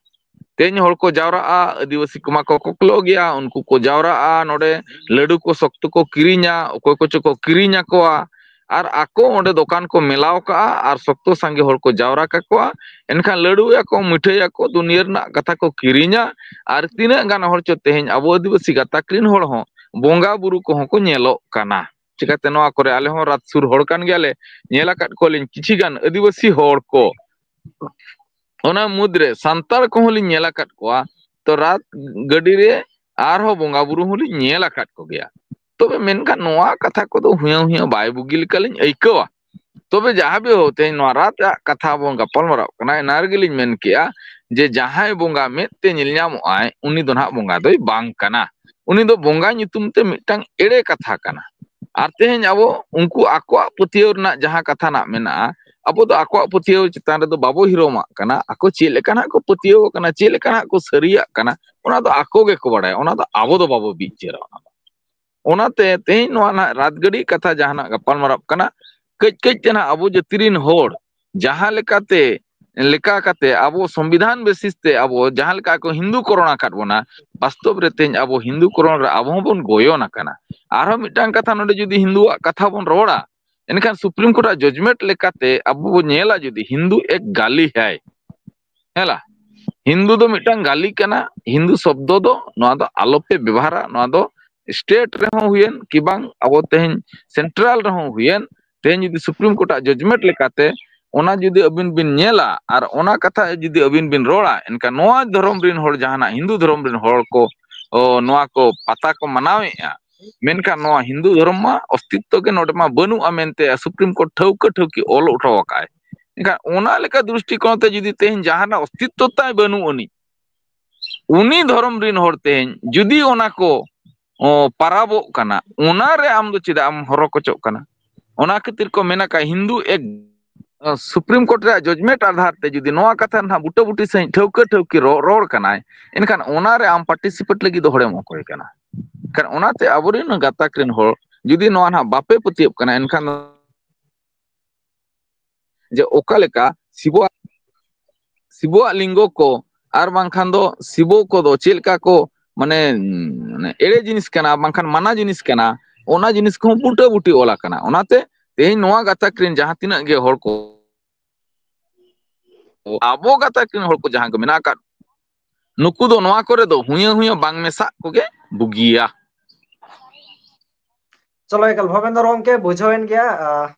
ᱛᱮᱦᱮᱧ ᱦᱚᱲ ᱠᱚ ᱡᱟᱣᱨᱟᱜᱼᱟ, ᱟᱹᱫᱤᱵᱟᱹᱥᱤ ᱠᱚᱢᱟ ᱠᱚ ᱠᱚᱠᱞᱚᱜ ᱜᱮᱭᱟ, ᱩᱱᱠᱩ ᱠᱚ ᱡᱟᱣᱨᱟᱜᱼᱟ, ᱱᱚᱰᱮ ᱞᱟᱹᱰᱩ ᱠᱚ ᱥᱚᱠᱛᱚ ᱠᱚ ᱠᱤᱨᱤᱧᱟ, ᱚᱠᱚᱭ ᱠᱚᱪᱚ ᱠᱚ ᱠᱤᱨᱤᱧ ᱟᱠᱚᱣᱟ᱾ ᱟᱨ ᱟᱠᱚ ᱚᱸᱰᱮ ᱫᱚᱠᱟᱱ ᱠᱚ ᱢᱮᱞᱟᱣ ᱠᱟᱜᱼᱟ ᱟᱨ ᱥᱚᱠᱛᱚ ᱥᱟᱸᱜᱮ ᱦᱚᱲ ᱠᱚ ᱡᱟᱣᱨᱟ ᱠᱟᱠᱚᱣᱟ᱾ ᱮᱱᱠᱷᱟᱱ ᱞᱟᱹᱰᱩᱭᱟᱠᱚ, ᱢᱤᱴᱷᱟᱹᱭᱟᱠᱚ, ᱫᱩᱱᱤᱭᱟᱹ ᱨᱮᱱᱟᱜ ᱠᱟᱛᱷᱟ ᱠᱚ ᱠᱤᱨᱤᱧᱟ᱾ ᱟᱨ ᱛᱤᱱᱟᱹᱜ ᱜᱟᱱ ᱦᱚᱲ ᱪᱚ ᱛᱮᱦᱮᱧ ᱟᱵᱚ ᱟᱹᱫᱤᱵᱟᱹᱥᱤ ᱜᱟᱛᱟᱠ ᱨᱤᱱ ᱦᱚᱲ ᱦᱚᱸ ᱵᱚᱸᱜᱟ ᱵᱩᱨᱩ ᱠᱚᱦᱚᱸ ᱠᱚ ᱧᱮᱞᱚᱜ ᱠᱟᱱᱟ᱾ ᱪᱤᱠᱟᱹᱛᱮ ᱱᱚᱣᱟ ᱠᱚᱨᱮ ᱟᱞᱮ ᱦᱚᱸ ᱨᱟᱛ ᱥᱩᱨ ᱦᱚᱲ ᱠᱟᱱ ᱜᱮᱭᱟᱞᱮ, ᱧᱮᱞ ᱟᱠᱟᱫ ᱠᱚᱣᱟᱞᱤᱧ ᱠᱤᱪᱷᱤ ᱜᱟᱱ ᱟᱹᱫᱤᱵᱟᱹᱥᱤ ᱦᱚᱲ ᱠᱚ ᱚᱱᱟ ᱢᱩᱫᱽᱨᱮ ᱥᱟᱱᱛᱟᱲ ᱠᱚᱦᱚᱸ ᱞᱤᱧ ᱧᱮᱞ ᱟᱠᱟᱫ ᱠᱚᱣᱟ᱾ ᱛᱚ ᱨᱟᱛ ᱜᱟᱹᱰᱤ ᱨᱮ ᱟᱨᱦᱚᱸ ᱵᱚᱸᱜᱟ ᱵᱩᱨᱩ ᱦᱚᱸᱞᱤᱧ ᱧᱮᱞ ᱟᱠᱟᱫ ᱠᱚᱜᱮᱭᱟ᱾ ᱛᱚᱵᱮ ᱢᱮᱱᱠᱷᱟᱱ ᱱᱚᱣᱟ ᱠᱟᱛᱷᱟ ᱠᱚᱫᱚ ᱦᱩᱭᱟᱹ ᱦᱩᱭᱟᱹ ᱵᱟᱭ ᱵᱩᱜᱤ ᱞᱮᱠᱟᱞᱤᱧ ᱟᱹᱭᱠᱟᱹᱣᱟ᱾ ᱛᱚᱵᱮ ᱡᱟᱦᱟᱸ ᱵᱤ ᱦᱳ ᱛᱮᱦᱮᱧ ᱱᱚᱣᱟ ᱨᱟᱛ ᱨᱮᱭᱟᱜ ᱠᱟᱛᱷᱟ ᱵᱚᱱ ᱜᱟᱯᱟᱞ ᱢᱟᱨᱟᱣ ᱠᱟᱱᱟ, ᱚᱱᱟ ᱨᱮᱜᱮᱞᱤᱧ ᱢᱮᱱ ᱠᱮᱜᱼᱟ ᱡᱮ ᱡᱟᱦᱟᱸᱭ ᱵᱚᱸᱜᱟ ᱢᱮᱫ ᱛᱮ ᱧᱮᱞ ᱧᱟᱢᱚᱜ ᱟᱭ, ᱩᱱᱤ ᱫᱚ ᱱᱟᱦᱟᱜ ᱵᱚᱸᱜᱟ ᱫᱚᱭ ᱵᱟᱝ ᱠᱟᱱᱟ᱾ ᱩᱱᱤ ᱫᱚ ᱵᱚᱸᱜᱟ ᱧᱩᱛᱩᱢ ᱛᱮ ᱢᱤᱫᱴᱟᱝ ᱮᱲᱮ ᱠᱟᱛᱷᱟ ᱠᱟᱱᱟ᱾ ᱟᱨ ᱛᱮᱦᱮᱧ ᱟᱵᱚ ᱩᱱᱠᱩ ᱟᱠᱚᱣᱟᱜ ᱯᱟᱹᱛᱭᱟᱹᱣ ᱨᱮᱱᱟᱜ ᱡᱟᱦᱟᱸ ᱠᱟᱛᱷᱟ ᱱᱟᱜ ᱢᱮᱱᱟᱜᱼᱟ, ᱟᱵᱚ ᱫᱚ ᱟᱠᱚᱣᱟᱜ ᱯᱟᱹᱛᱭᱟᱹᱣ ᱪᱮᱛᱟᱱ ᱨᱮᱫᱚ ᱵᱟᱵᱚ ᱦᱤᱨᱚᱢᱟᱜ ᱠᱟᱱᱟ᱾ ᱟᱠᱚ ᱪᱮᱫ ᱞᱮᱠᱟᱱᱟᱜ ᱠᱚ ᱯᱟᱹᱛᱭᱟᱹᱣ ᱠᱟᱱᱟ, ᱪᱮᱫ ᱞᱮᱠᱟᱱᱟᱜ ᱠᱚ ᱥᱟᱹᱨᱤᱭᱟᱜ ᱠᱟᱱᱟ, ᱚᱱᱟ ᱫᱚ ᱟᱠᱚ ᱜᱮᱠᱚ ᱵᱟᱲᱟᱭᱟ, ᱚᱱᱟ ᱫᱚ ᱟᱵᱚ ᱫᱚ ᱵᱟᱵᱚ ᱵᱤᱪᱟᱹᱨᱟ᱾ ᱚᱱᱟ ᱫᱚ ᱚᱱᱟᱛᱮ ᱛᱮᱦᱮᱧ ᱱᱚᱣᱟ ᱱᱟᱜ ᱨᱟᱛ ᱜᱟᱹᱰᱤ ᱠᱟᱛᱷᱟ ᱡᱟᱦᱟᱱᱟᱜ ᱜᱟᱯᱟᱞ ᱢᱟᱨᱟᱣ ᱠᱟᱱᱟ, ᱠᱟᱹᱡ ᱠᱟᱹᱡ ᱛᱮ ᱱᱟᱜ ᱟᱵᱚ ᱡᱟᱹᱛᱤ ᱨᱤᱱ ᱦᱚᱲ ᱡᱟᱦᱟᱸ ᱞᱮᱠᱟᱛᱮ ᱞᱮᱠᱟ ᱠᱟᱛᱮ ᱟᱵᱚ ᱥᱚᱝᱵᱤᱫᱷᱟᱱ ᱵᱮᱥᱤᱥ ᱛᱮ ᱟᱵᱚ ᱡᱟᱦᱟᱸ ᱞᱮᱠᱟ ᱠᱚ ᱦᱤᱱᱫᱩ ᱠᱚᱨᱚᱱ ᱟᱠᱟᱫ ᱵᱚᱱᱟ, ᱵᱟᱥᱛᱚᱵ ᱨᱮ ᱛᱮᱦᱮᱧ ᱟᱵᱚ ᱦᱤᱱᱫᱩ ᱠᱚᱨᱚᱱ ᱨᱮ ᱟᱵᱚ ᱦᱚᱸᱵᱚᱱ ᱜᱚᱭᱚᱱ ᱟᱠᱟᱱᱟ᱾ ᱟᱨᱦᱚᱸ ᱢᱤᱫᱴᱟᱝ ᱠᱟᱛᱷᱟ, ᱱᱚᱰᱮ ᱡᱩᱫᱤ ᱦᱤᱱᱫᱩᱣᱟᱜ ᱠᱟᱛᱷᱟ ᱵᱚᱱ ᱨᱚᱲᱟ, ᱮᱱᱠᱷᱟᱱ ᱥᱩᱯᱨᱤᱢ ᱠᱳᱨᱴ ᱟᱜ ᱡᱟᱡᱽᱢᱮᱱᱴ ᱞᱮᱠᱟᱛᱮ ᱟᱵᱚ ᱵᱚᱱ ᱧᱮᱞᱟ, ᱡᱩᱫᱤ ᱦᱤᱱᱫᱩ ᱮᱠ ᱜᱟᱞᱤ ᱦᱟᱭ, ᱦᱮᱸ ᱞᱟ? ᱦᱤᱱᱫᱩ ᱫᱚ ᱢᱤᱫᱴᱟᱝ ᱜᱟᱹᱞᱤ ᱠᱟᱱᱟ᱾ ᱦᱤᱱᱫᱩ ᱥᱚᱵᱫᱚ ᱫᱚ ᱱᱚᱣᱟ ᱫᱚ ᱟᱞᱚᱯᱮ ᱵᱮᱵᱚᱦᱟᱨᱟ᱾ ᱱᱚᱣᱟ ᱫᱚ ᱥᱴᱮᱴ ᱨᱮᱦᱚᱸ ᱦᱩᱭᱮᱱ ᱠᱤ ᱵᱟᱝ ᱟᱵᱚ ᱛᱮᱦᱮᱧ ᱥᱮᱱᱴᱨᱟᱞ ᱨᱮᱦᱚᱸ ᱦᱩᱭᱮᱱ, ᱛᱮᱦᱮᱧ ᱡᱩᱫᱤ ᱥᱩᱯᱨᱤᱢ ᱠᱳᱨᱴ ᱟᱜ ᱡᱟᱡᱽᱢᱮᱱᱴ ᱞᱮᱠᱟᱛᱮ ᱚᱱᱟ ᱡᱩᱫᱤ ᱟᱹᱵᱤᱱ ᱵᱤᱱ ᱧᱮᱞᱟ ᱟᱨ ᱚᱱᱟ ᱠᱟᱛᱷᱟ ᱡᱩᱫᱤ ᱟᱹᱵᱤᱱ ᱵᱤᱱ ᱨᱚᱲᱟ, ᱮᱱᱠᱷᱟᱱ ᱱᱚᱣᱟ ᱫᱷᱚᱨᱚᱢ ᱨᱤᱱ ᱦᱚᱲ, ᱡᱟᱦᱟᱱᱟᱜ ᱦᱤᱱᱫᱩ ᱫᱷᱚᱨᱚᱢ ᱨᱤᱱ ᱦᱚᱲ ᱠᱚ, ᱚ, ᱱᱚᱣᱟ ᱠᱚ ᱯᱟᱛᱟ ᱠᱚ ᱢᱟᱱᱟᱣᱮᱫᱼᱟ, ᱢᱮᱱᱠᱷᱟᱱ ᱱᱚᱣᱟ ᱦᱤᱱᱫᱩ ᱫᱷᱚᱨᱚᱢ ᱢᱟ ᱚᱥᱛᱤᱛᱛᱚ ᱜᱮ ᱱᱚᱰᱮ ᱢᱟ ᱵᱟᱹᱱᱩᱜᱼᱟ ᱢᱮᱱᱛᱮ ᱥᱩᱯᱨᱤᱢ ᱠᱳᱨᱴ ᱴᱷᱟᱹᱣᱠᱟᱹ ᱴᱷᱟᱹᱣᱠᱤ ᱚᱞ ᱦᱚᱴᱚ ᱟᱠᱟᱫᱼᱟᱭ᱾ ᱮᱱᱠᱷᱟᱱ ᱚᱱᱟ ᱞᱮᱠᱟ ᱫᱨᱤᱥᱴᱤᱠᱳᱬ ᱛᱮ ᱡᱩᱫᱤ ᱛᱮᱦᱮᱧ ᱡᱟᱦᱟᱱᱟᱜ ᱚᱥᱛᱤᱛᱛᱚ ᱛᱟᱭ ᱵᱟᱹᱱᱩᱜ ᱟᱹᱱᱤᱡ, ᱩᱱᱤ ᱫᱷᱚᱨᱚᱢ ᱨᱤᱱ ᱦᱚᱲ ᱛᱮᱦᱮᱧ ᱡᱩᱫᱤ ᱚᱱᱟ ᱠᱚ, ᱚ, ᱯᱟᱨᱟᱵᱚᱜ ᱠᱟᱱᱟ, ᱚᱱᱟ ᱨᱮ ᱟᱢ ᱫᱚ ᱪᱮᱫᱟᱜ ᱮᱢ ᱦᱚᱨᱚ ᱠᱚᱪᱚᱜ ᱠᱟᱱᱟ? ᱚᱱᱟ ᱠᱷᱟᱹᱛᱤᱨ ᱠᱚ ᱢᱮᱱ ᱟᱠᱟᱫ, ᱦᱤᱱᱫᱩ ᱮᱠ, ᱚ, ᱥᱩᱯᱨᱤᱢ ᱠᱳᱨᱴ ᱨᱮᱭᱟᱜ ᱡᱟᱡᱽᱢᱮᱱᱴ ᱟᱫᱷᱟᱨ ᱛᱮ ᱡᱩᱫᱤ ᱱᱚᱣᱟ ᱠᱟᱛᱷᱟ ᱱᱟᱦᱟᱜ ᱵᱩᱴᱟᱹ ᱵᱩᱴᱤ ᱥᱟᱺᱦᱤᱡ ᱴᱷᱟᱹᱣᱠᱟᱹ ᱴᱷᱟᱹᱣᱠᱤ ᱨᱚ-, ᱨᱚᱲ ᱠᱟᱱᱟᱭ, ᱮᱱᱠᱷᱟᱱ ᱚᱱᱟ ᱨᱮ ᱟᱢ ᱯᱟᱨᱴᱤᱥᱤᱯᱮᱴ ᱞᱟᱹᱜᱤᱫ ᱫᱚ ᱦᱚᱲᱮᱢ ᱚᱠᱚᱭ ᱠᱟᱱᱟ? ᱮᱱᱠᱷᱟᱱ ᱚᱱᱟᱛᱮ ᱟᱵᱚᱨᱮᱱ ᱜᱟᱛᱟᱠ ᱨᱮᱱ ᱦᱚᱲ ᱡᱩᱫᱤ ᱱᱚᱣᱟ ᱱᱟᱦᱟᱜ ᱵᱟᱯᱮ ᱯᱟᱹᱛᱭᱟᱹᱜ ᱠᱟᱱᱟ, ᱮᱱᱠᱷᱟᱱ ᱡᱮ ᱚᱠᱟ ᱞᱮᱠᱟ ᱥᱤᱵᱚᱣᱟᱜ, ᱥᱤᱵᱚᱣᱟᱜ ᱞᱤᱝᱜᱚ ᱠᱚ ᱟᱨ ᱵᱟᱝᱠᱷᱟᱱ ᱫᱚ ᱥᱤᱵᱚ ᱠᱚᱫᱚ ᱪᱮᱫ ᱞᱮᱠᱟ ᱠᱚ, ᱢᱟᱱᱮ, ᱢᱟᱱᱮ ᱮᱲᱮ ᱡᱤᱱᱤᱥ ᱠᱟᱱᱟ, ᱵᱟᱝᱠᱷᱟᱱ ᱢᱟᱱᱟ ᱡᱤᱱᱤᱥ ᱠᱟᱱᱟ, ᱚᱱᱟ ᱡᱤᱱᱤᱥ ᱠᱚᱦᱚᱸ ᱵᱩᱴᱟᱹ ᱵᱩᱴᱤ ᱚᱞ ᱟᱠᱟᱱᱟ᱾ ᱚᱱᱟᱛᱮ ᱛᱮᱦᱮᱧ ᱱᱚᱣᱟ ᱜᱟᱛᱟᱠ ᱨᱮᱱ ᱡᱟᱦᱟᱸ ᱛᱤᱱᱟᱹᱜ ᱜᱮ ᱦᱚᱲ ᱠᱚ, ᱟᱵᱚ ᱜᱟᱛᱟᱠ ᱨᱮᱱ ᱦᱚᱲ ᱠᱚ ᱡᱟᱦᱟᱸ ᱠᱚ ᱢᱮᱱᱟᱜ ᱟᱠᱟᱫ, ᱱᱩᱠᱩ ᱫᱚ ᱱᱚᱣᱟ ᱠᱚᱨᱮ ᱫᱚ ᱦᱩᱭᱟᱹ ᱦᱩᱭᱟᱹ ᱵᱟᱝ ᱢᱮᱥᱟᱜ ᱠᱚᱜᱮ ᱵᱩᱜᱤᱭᱟ᱾ ᱪᱚᱞᱚ, ᱮᱠᱟᱞ ᱵᱷᱚᱵᱮᱱᱫᱚᱨ ᱜᱚᱢᱠᱮ, ᱵᱩᱡᱷᱟᱹᱣᱮᱱ ᱜᱮᱭᱟ᱾ ᱟᱦ,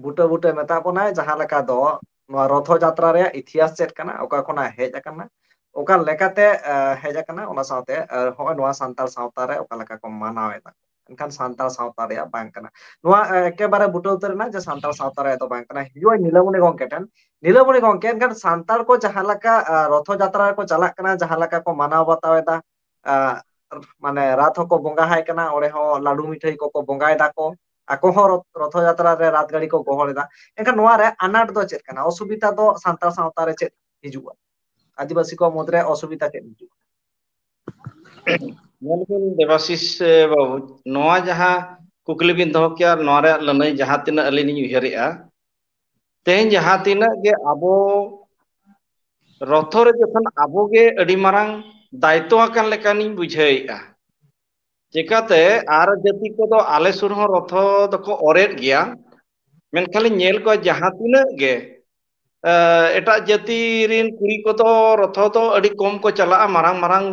ᱵᱩᱴᱟᱹ ᱵᱩᱴᱟᱹ ᱢᱮᱛᱟᱜ ᱵᱚᱱᱟᱭ ᱡᱟᱦᱟᱸ ᱞᱮᱠᱟ ᱫᱚ ᱱᱚᱣᱟ ᱨᱚᱛᱷᱚ ᱡᱟᱛᱨᱟ ᱨᱮᱭᱟᱜ ᱤᱛᱤᱦᱟᱥ ᱪᱮᱫ ᱠᱟᱱᱟ, ᱚᱠᱟ ᱠᱷᱚᱱᱟᱜ ᱦᱮᱡ ᱟᱠᱟᱱᱟ, ᱚᱠᱟ ᱞᱮᱠᱟᱛᱮ, ᱟᱦ, ᱦᱮᱡ ᱟᱠᱟᱱᱟ, ᱚᱱᱟ ᱥᱟᱶᱛᱮ, ᱟᱦ, ᱦᱚᱸᱜᱼᱚᱭ ᱱᱚᱣᱟ ᱥᱟᱱᱛᱟᱲ ᱥᱟᱶᱛᱟ ᱨᱮ ᱚᱠᱟ ᱞᱮᱠᱟ ᱠᱚ ᱢᱟᱱᱟᱣ ᱮᱫᱟ, ᱮᱱᱠᱷᱟᱱ ᱥᱟᱱᱛᱟᱲ ᱥᱟᱶᱛᱟ ᱨᱮᱭᱟᱜ ᱵᱟᱝ ᱠᱟᱱᱟ᱾ ᱱᱚᱣᱟ, ᱟᱦ, ᱮᱠᱮᱵᱟᱨᱮ ᱵᱩᱴᱟᱹ ᱩᱛᱟᱹᱨ ᱮᱱᱟ ᱡᱮ ᱥᱟᱱᱛᱟᱲ ᱥᱟᱶᱛᱟ ᱨᱮᱭᱟᱜ ᱫᱚ ᱵᱟᱝ ᱠᱟᱱᱟ᱾ ᱦᱤᱡᱩᱜᱼᱟ ᱱᱤᱞᱟᱢᱚᱱᱤ ᱜᱚᱢᱠᱮ ᱴᱷᱮᱱ᱾ ᱱᱤᱞᱟᱢᱚᱱᱤ ᱜᱚᱢᱠᱮ, ᱮᱱᱠᱷᱟᱱ ᱥᱟᱱᱛᱟᱲ ᱠᱚ ᱡᱟᱦᱟᱸ ᱞᱮᱠᱟ, ᱟᱦ, ᱨᱚᱛᱷᱚ ᱡᱟᱛᱨᱟ ᱨᱮᱠᱚ ᱪᱟᱞᱟᱜ ᱠᱟᱱᱟ, ᱡᱟᱦᱟᱸ ᱞᱮᱠᱟ ᱠᱚ ᱢᱟᱱᱟᱣ ᱵᱟᱛᱟᱣ ᱮᱫᱟ, ᱟᱦ, ᱢᱟᱱᱮ ᱨᱟᱛ ᱦᱚᱸᱠᱚ ᱵᱚᱸᱜᱟ ᱟᱭ ᱠᱟᱱᱟ, ᱚᱸᱰᱮ ᱦᱚᱸ ᱞᱟᱹᱰᱩ ᱢᱤᱴᱷᱟᱹᱭ ᱠᱚᱠᱚ ᱵᱚᱸᱜᱟᱭ ᱫᱟᱠᱚ, ᱟᱠᱚ ᱦᱚᱸ ᱨᱚᱛ-, ᱨᱚᱛᱷᱚ ᱡᱟᱛᱨᱟ ᱨᱮ ᱨᱟᱛ ᱜᱟᱹᱲᱤ ᱠᱚ ᱜᱚᱦᱚᱲ ᱮᱫᱟ᱾ ᱮᱱᱠᱷᱟᱱ ᱱᱚᱣᱟ ᱨᱮ ᱟᱱᱟᱴ ᱫᱚ ᱪᱮᱫ ᱠᱟᱱᱟ? ᱚᱥᱩᱵᱤᱫᱷᱟ ᱫᱚ ᱥᱟᱱᱛᱟᱲ ᱥᱟᱶᱛᱟ ᱨᱮ ᱪᱮᱫ ᱦᱤᱡᱩᱜᱼᱟ? ᱟᱹᱫᱤᱵᱟᱹᱥᱤ ᱠᱚ ᱢᱩᱫᱽᱨᱮ ᱚᱥᱩᱵᱤᱫᱷᱟ ᱪᱮᱫ ᱦᱤᱡᱩᱜᱼᱟ? ᱧᱮᱞ ᱵᱤᱱ ᱫᱮᱵᱟᱥᱤᱥ, ᱮ, ᱵᱟᱹᱵᱩ, ᱱᱚᱣᱟ ᱡᱟᱦᱟᱸ ᱠᱩᱠᱞᱤ ᱵᱤᱱ ᱫᱚᱦᱚ ᱠᱮᱭᱟ, ᱱᱚᱣᱟ ᱨᱮᱭᱟᱜ ᱞᱟᱹᱱᱟᱹᱭ ᱡᱟᱦᱟᱸ ᱛᱤᱱᱟᱹᱜ ᱟᱹᱞᱤᱧ ᱞᱤᱧ ᱩᱭᱦᱟᱹᱨᱮᱜᱼᱟ, ᱛᱮᱦᱮᱧ ᱡᱟᱦᱟᱸ ᱛᱤᱱᱟᱹᱜ ᱜᱮ ᱟᱵᱚ ᱨᱚᱛᱷᱚ ᱨᱮ ᱡᱚᱠᱷᱚᱱ ᱟᱵᱚ ᱜᱮ ᱟᱹᱰᱤ ᱢᱟᱨᱟᱝ ᱫᱟᱭᱤᱛᱛᱚ ᱟᱠᱟᱱ ᱞᱮᱠᱟᱱᱤᱧ ᱵᱩᱡᱷᱟᱹᱣᱮᱜᱼᱟ᱾ ᱪᱮᱠᱟᱛᱮ ᱟᱨ ᱡᱟᱹᱛᱤ ᱠᱚᱫᱚ ᱟᱞᱮ ᱥᱩᱨ ᱦᱚᱸ ᱨᱚᱛᱷᱚ ᱫᱚᱠᱚ ᱚᱨᱮᱫ ᱜᱮᱭᱟ, ᱢᱮᱱᱠᱷᱟᱱ ᱞᱤᱧ ᱧᱮᱞ ᱠᱚᱣᱟ ᱡᱟᱦᱟᱸ ᱛᱤᱱᱟᱹᱜ ᱜᱮ, ᱮ, ᱮᱴᱟᱜ ᱡᱟᱹᱛᱤ ᱨᱤᱱ ᱠᱩᱲᱤ ᱠᱚᱫᱚ ᱨᱚᱛᱷᱚ ᱫᱚ ᱟᱹᱰᱤ ᱠᱚᱢ ᱠᱚ ᱪᱟᱞᱟᱜᱼᱟ᱾ ᱢᱟᱨᱟᱝ ᱢᱟᱨᱟᱝ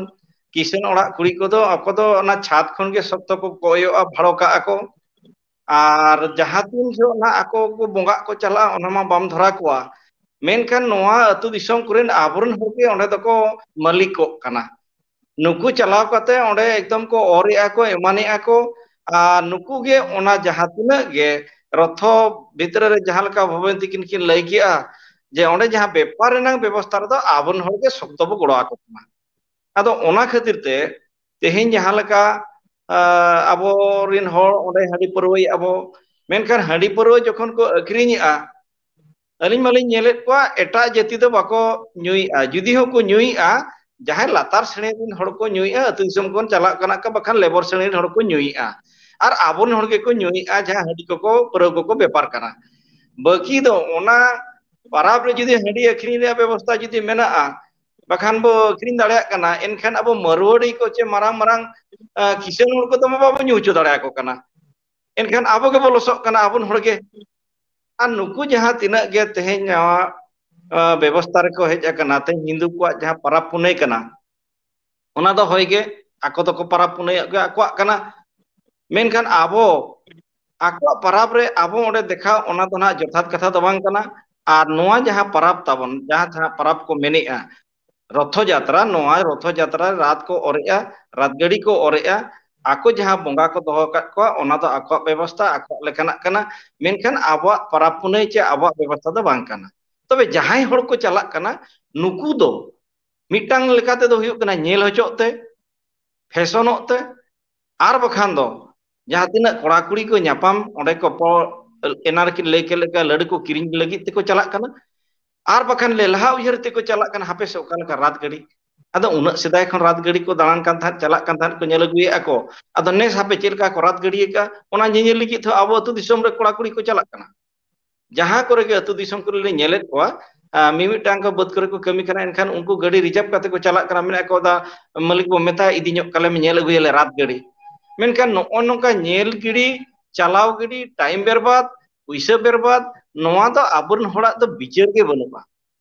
ᱠᱤᱥᱟᱹᱬ ᱚᱲᱟᱜ ᱠᱩᱲᱤ ᱠᱚᱫᱚ ᱟᱠᱚ ᱫᱚ ᱚᱱᱟ ᱪᱷᱟᱫᱽ ᱠᱷᱚᱱ ᱜᱮ ᱥᱚᱠᱛᱚ ᱠᱚ ᱠᱚᱭᱚᱜᱼᱟ, ᱵᱷᱟᱲᱚ ᱠᱟᱜᱼᱟ ᱠᱚ᱾ ᱟᱨ ᱡᱟᱦᱟᱸ ᱛᱤᱱ ᱡᱚᱦᱚᱜ ᱱᱟᱜ ᱟᱠᱚ ᱠᱚ ᱵᱚᱸᱜᱟᱜ ᱠᱚ ᱪᱟᱞᱟᱜᱼᱟ, ᱚᱱᱟ ᱢᱟ ᱵᱟᱢ ᱫᱷᱚᱨᱟ ᱠᱚᱣᱟ, ᱢᱮᱱᱠᱷᱟᱱ ᱱᱚᱣᱟ ᱟᱹᱛᱩ ᱫᱤᱥᱚᱢ ᱠᱚᱨᱮᱱ ᱟᱵᱚᱨᱮᱱ ᱦᱚᱲ ᱜᱮ ᱚᱸᱰᱮ ᱫᱚᱠᱚ ᱢᱟᱹᱞᱤᱠᱚᱜ ᱠᱟᱱᱟ᱾ ᱱᱩᱠᱩ ᱪᱟᱞᱟᱣ ᱠᱟᱛᱮ ᱚᱸᱰᱮ ᱮᱠᱫᱚᱢ ᱠᱚ ᱚᱨᱮᱜᱼᱟ ᱠᱚ, ᱮᱢᱟᱱᱮᱜᱼᱟ ᱠᱚ, ᱟᱨ ᱱᱩᱠᱩ ᱜᱮ ᱚᱱᱟ ᱡᱟᱦᱟᱸ ᱛᱤᱱᱟᱹᱜ ᱜᱮ ᱨᱚᱛᱷᱚ ᱵᱷᱤᱛᱨᱤ ᱨᱮ ᱡᱟᱦᱟᱸ ᱞᱮᱠᱟ ᱵᱷᱚᱵᱮᱱ ᱛᱤᱠᱤᱱ ᱠᱤᱱ ᱞᱟᱹᱭ ᱠᱮᱜᱼᱟ ᱡᱮ ᱚᱸᱰᱮ ᱡᱟᱦᱟᱸ ᱵᱮᱯᱟᱨ ᱨᱮᱱᱟᱝ ᱵᱮᱵᱚᱥᱛᱷᱟ ᱨᱮᱫᱚ ᱟᱵᱚᱨᱮᱱ ᱦᱚᱲ ᱜᱮ ᱥᱚᱠᱛᱚ ᱵᱚ ᱜᱚᱲᱚ ᱟᱠᱚ ᱠᱟᱱᱟ᱾ ᱟᱫᱚ ᱚᱱᱟ ᱠᱷᱟᱹᱛᱤᱨ ᱛᱮ ᱛᱮᱦᱮᱧ ᱡᱟᱦᱟᱸ ᱞᱮᱠᱟ, ᱟ, ᱟᱵᱚᱨᱮᱱ ᱦᱚᱲ ᱚᱸᱰᱮ ᱦᱟᱺᱰᱤ ᱯᱟᱹᱨᱣᱟᱹᱭᱮᱜᱼᱟ ᱵᱚ, ᱢᱮᱱᱠᱷᱟᱱ ᱦᱟᱺᱰᱤ ᱯᱟᱹᱨᱣᱟᱹ ᱡᱚᱠᱷᱚᱱ ᱠᱚ ᱟᱹᱠᱷᱨᱤᱧᱮᱜᱼᱟ, ᱟᱹᱞᱤᱧ ᱢᱟᱞᱤᱧ ᱧᱮᱞᱮᱫ ᱠᱚᱣᱟ ᱮᱴᱟᱜ ᱡᱟᱹᱛᱤ ᱫᱚ ᱵᱟᱠᱚ ᱧᱩᱭᱮᱜᱼᱟ᱾ ᱡᱩᱫᱤ ᱦᱚᱸᱠᱚ ᱧᱩᱭᱮᱜᱼᱟ, ᱡᱟᱦᱟᱸᱭ ᱞᱟᱛᱟᱨ ᱥᱨᱮᱬᱤ ᱨᱮᱱ ᱦᱚᱲ ᱠᱚ ᱧᱩᱭᱮᱜᱼᱟ, ᱟᱹᱛᱩ ᱫᱤᱥᱚᱢ ᱠᱷᱚᱱ ᱪᱟᱞᱟᱜ ᱠᱟᱱᱟ ᱠᱚ, ᱵᱟᱠᱷᱟᱱ ᱞᱮᱵᱚᱨ ᱥᱨᱮᱬᱤ ᱨᱮᱱ ᱦᱚᱲ ᱠᱚ ᱧᱩᱭᱮᱜᱼᱟ᱾ ᱟᱨ ᱟᱵᱚᱨᱮᱱ ᱦᱚᱲ ᱜᱮᱠᱚ ᱧᱩᱭᱮᱜᱼᱟ, ᱡᱟᱦᱟᱸ ᱦᱟᱺᱰᱤ ᱠᱚᱠᱚ, ᱯᱟᱹᱨᱣᱟᱹ ᱠᱚᱠᱚ ᱵᱮᱯᱟᱨ ᱠᱟᱱᱟ᱾ ᱵᱟᱹᱠᱤ ᱫᱚ ᱚᱱᱟ ᱯᱟᱨᱟᱵᱽ ᱨᱮ ᱡᱩᱫᱤ ᱦᱟᱺᱰᱤ ᱟᱹᱠᱷᱨᱤᱧ ᱨᱮᱭᱟᱜ ᱵᱮᱵᱚᱥᱛᱷᱟ ᱡᱩᱫᱤ ᱢᱮᱱᱟᱜᱼᱟ, ᱵᱟᱠᱷᱟᱱ ᱵᱚ ᱟᱹᱠᱷᱨᱤᱧ ᱫᱟᱲᱮᱭᱟᱜ ᱠᱟᱱᱟ, ᱮᱱᱠᱷᱟᱱ ᱟᱵᱚ ᱢᱟᱹᱨᱣᱟᱹᱲᱤ ᱠᱚ ᱪᱮ ᱢᱟᱨᱟᱝ ᱢᱟᱨᱟᱝ, ᱟ, ᱠᱤᱥᱟᱹᱬ ᱦᱚᱲ ᱠᱚᱫᱚ ᱢᱟ ᱵᱟᱵᱚ ᱧᱩ ᱦᱚᱪᱚ ᱫᱟᱲᱮᱭᱟᱠᱚ ᱠᱟᱱᱟ᱾ ᱮᱱᱠᱷᱟᱱ ᱟᱵᱚ ᱜᱮᱵᱚ ᱞᱚᱥᱚᱜ ᱠᱟᱱᱟ, ᱟᱵᱚᱱ ᱦᱚᱲ ᱜᱮ᱾ ᱟᱨ ᱱᱩᱠᱩ ᱡᱟᱦᱟᱸ ᱛᱤᱱᱟᱹᱜ ᱜᱮ ᱛᱮᱦᱮᱧ ᱱᱚᱣᱟ, ᱟ, ᱵᱮᱵᱚᱥᱛᱷᱟ ᱨᱮᱠᱚ ᱦᱮᱡ ᱟᱠᱟᱱᱟ, ᱛᱮᱦᱮᱧ ᱦᱤᱱᱫᱩ ᱠᱚᱣᱟᱜ ᱡᱟᱦᱟᱸ ᱯᱟᱨᱟᱵᱽ ᱯᱩᱱᱟᱹᱭ ᱠᱟᱱᱟ, ᱚᱱᱟ ᱫᱚ ᱦᱳᱭ ᱜᱮ, ᱟᱠᱚ ᱫᱚᱠᱚ ᱯᱟᱨᱟᱵᱽ ᱯᱩᱱᱟᱹᱭᱟᱜ ᱜᱮ ᱟᱠᱚᱣᱟᱜ ᱠᱟᱱᱟ᱾ ᱢᱮᱱᱠᱷᱟᱱ ᱟᱵᱚ ᱟᱠᱚᱣᱟᱜ ᱯᱟᱨᱟᱵᱽ ᱨᱮ ᱟᱵᱚ ᱚᱸᱰᱮ ᱫᱮᱠᱷᱟᱣ, ᱚᱱᱟ ᱫᱚ ᱱᱟᱦᱟᱜ ᱡᱚᱛᱷᱟᱛ ᱠᱟᱛᱷᱟ ᱫᱚ ᱵᱟᱝ ᱠᱟᱱᱟ᱾ ᱟᱨ ᱱᱚᱣᱟ ᱡᱟᱦᱟᱸ ᱯᱟᱨᱟᱵᱽ ᱛᱟᱵᱚᱱ, ᱡᱟᱦᱟᱸ, ᱡᱟᱦᱟᱸ ᱯᱟᱨᱟᱵᱽ ᱠᱚ ᱢᱮᱱᱮᱜᱼᱟ, ᱨᱚᱛᱷᱚ ᱡᱟᱛᱨᱟ, ᱱᱚᱣᱟ ᱨᱚᱛᱷᱚ ᱡᱟᱛᱨᱟ ᱨᱮ ᱨᱟᱛ ᱠᱚ ᱚᱨᱮᱜᱼᱟ, ᱨᱟᱛ ᱜᱟᱹᱰᱤ ᱠᱚ ᱚᱨᱮᱜᱼᱟ, ᱟᱠᱚ ᱡᱟᱦᱟᱸ ᱵᱚᱸᱜᱟ ᱠᱚ ᱫᱚᱦᱚ ᱟᱠᱟᱫ ᱠᱚᱣᱟ, ᱚᱱᱟ ᱫᱚ ᱟᱠᱚᱣᱟᱜ ᱵᱮᱵᱚᱥᱛᱷᱟ, ᱟᱠᱚᱣᱟᱜ ᱞᱮᱠᱟᱱᱟᱜ ᱠᱟᱱᱟ᱾ ᱢᱮᱱᱠᱷᱟᱱ ᱟᱵᱚᱣᱟᱜ ᱯᱟᱨᱟᱵᱽ ᱯᱩᱱᱟᱹᱭ ᱪᱮ ᱟᱵᱚᱣᱟᱜ ᱵᱮᱵᱚᱥᱛᱷᱟ ᱫᱚ ᱵᱟᱝ ᱠᱟᱱᱟ᱾ ᱛᱚᱵᱮ ᱡᱟᱦᱟᱸᱭ ᱦᱚᱲ ᱠᱚ ᱪᱟᱞᱟᱜ ᱠᱟᱱᱟ, ᱱᱩᱠᱩ ᱫᱚ ᱢᱤᱫᱴᱟᱝ ᱞᱮᱠᱟ ᱛᱮᱫᱚ ᱦᱩᱭᱩᱜ ᱠᱟᱱᱟ ᱧᱮᱞ ᱦᱚᱪᱚᱜ ᱛᱮ, ᱯᱷᱮᱥᱚᱱᱚᱜ ᱛᱮ, ᱟᱨ ᱵᱟᱠᱷᱟᱱ ᱫᱚ ᱡᱟᱦᱟᱸ ᱛᱤᱱᱟᱹᱜ ᱠᱚᱲᱟ ᱠᱩᱲᱤ ᱠᱚ ᱧᱟᱯᱟᱢ, ᱚᱸᱰᱮ ᱠᱚ ᱯᱚ-, ᱮᱱᱟᱨᱠᱤ ᱞᱟᱹᱭ ᱠᱮᱫ ᱞᱮᱠᱟ ᱞᱟᱹᱰᱩ ᱠᱚ ᱠᱤᱨᱤᱧ ᱞᱟᱹᱜᱤᱫ ᱛᱮᱠᱚ ᱪᱟᱞᱟᱜ ᱠᱟᱱᱟ, ᱟᱨ ᱵᱟᱠᱷᱟᱱ ᱞᱮᱞᱦᱟ ᱩᱭᱦᱟᱹᱨ ᱛᱮᱠᱚ ᱪᱟᱞᱟᱜ ᱠᱟᱱᱟ, ᱦᱟᱯᱮ ᱥᱮ ᱚᱠᱟ ᱞᱮᱠᱟ ᱨᱟᱛ ᱜᱟᱹᱰᱤ᱾ ᱟᱫᱚ ᱩᱱᱟᱹᱜ ᱥᱮᱫᱟᱭ ᱠᱷᱚᱱ ᱨᱟᱛ ᱜᱟᱹᱰᱤ ᱠᱚ ᱫᱟᱬᱟᱱ ᱠᱟᱱ ᱛᱟᱦᱮᱸᱫ, ᱪᱟᱞᱟᱜ ᱠᱟᱱ ᱛᱟᱦᱮᱸᱫ ᱠᱚ, ᱧᱮᱞ ᱟᱹᱜᱩᱭᱮᱫᱼᱟ ᱠᱚ᱾ ᱟᱫᱚ ᱱᱮᱥ ᱦᱟᱯᱮ ᱪᱮᱫ ᱞᱮᱠᱟ ᱠᱚ ᱨᱟᱛ ᱜᱟᱹᱰᱤ ᱟᱠᱟᱫᱼᱟ, ᱚᱱᱟ ᱧᱮᱧᱮᱞ ᱞᱟᱹᱜᱤᱫ ᱦᱚᱸ ᱟᱵᱚ ᱟᱹᱛᱩ ᱫᱤᱥᱚᱢ ᱨᱮ ᱠᱚᱲᱟ ᱠᱩᱲᱤ ᱠᱚ ᱪᱟᱞᱟᱜ ᱠᱟᱱᱟ᱾ ᱡᱟᱦᱟᱸ ᱠᱚᱨᱮ ᱜᱮ ᱟᱹᱛᱩ ᱫᱤᱥᱚᱢ ᱠᱚᱨᱮ ᱞᱮ ᱧᱮᱞᱮᱫ ᱠᱚᱣᱟ, ᱟ, ᱢᱤᱢᱤᱫᱴᱟᱝ ᱠᱚ ᱵᱟᱹᱫᱽ ᱠᱚᱨᱮ ᱠᱚ ᱠᱟᱹᱢᱤ ᱠᱟᱱᱟ, ᱮᱱᱠᱷᱟᱱ ᱩᱱᱠᱩ ᱜᱟᱹᱰᱤ ᱨᱤᱡᱟᱨᱵᱷ ᱠᱟᱛᱮ ᱠᱚ ᱪᱟᱞᱟᱜ ᱠᱟᱱᱟ, ᱢᱮᱱᱮᱫ ᱠᱚ, "ᱫᱟ, ᱢᱟᱹᱞᱤᱠ ᱵᱚ ᱢᱮᱛᱟᱭ, ᱤᱫᱤ ᱧᱚᱜ ᱠᱟᱞᱮᱢ, ᱧᱮᱞ ᱟᱹᱜᱩᱭᱟᱞᱮ ᱨᱟᱛ ᱜᱟᱹᱰᱤ᱾" ᱢᱮᱱᱠᱷᱟᱱ ᱱᱚᱜᱼᱚ ᱱᱚᱝᱠᱟ ᱧᱮᱞ ᱜᱤᱰᱤ, ᱪᱟᱞᱟᱣ ᱜᱤᱰᱤ, ᱴᱟᱭᱤᱢ ᱵᱮᱨᱵᱟᱫ, ᱯᱩᱭᱥᱟᱹ ᱵᱮᱨᱵᱟᱫ, ᱱᱚᱣᱟ ᱫᱚ ᱟᱵᱚᱨᱮᱱ ᱦᱚᱲᱟᱜ ᱫᱚ ᱵᱤᱪᱟᱹᱨ ᱜᱮ ᱵᱟᱹᱱᱩᱜᱼᱟ᱾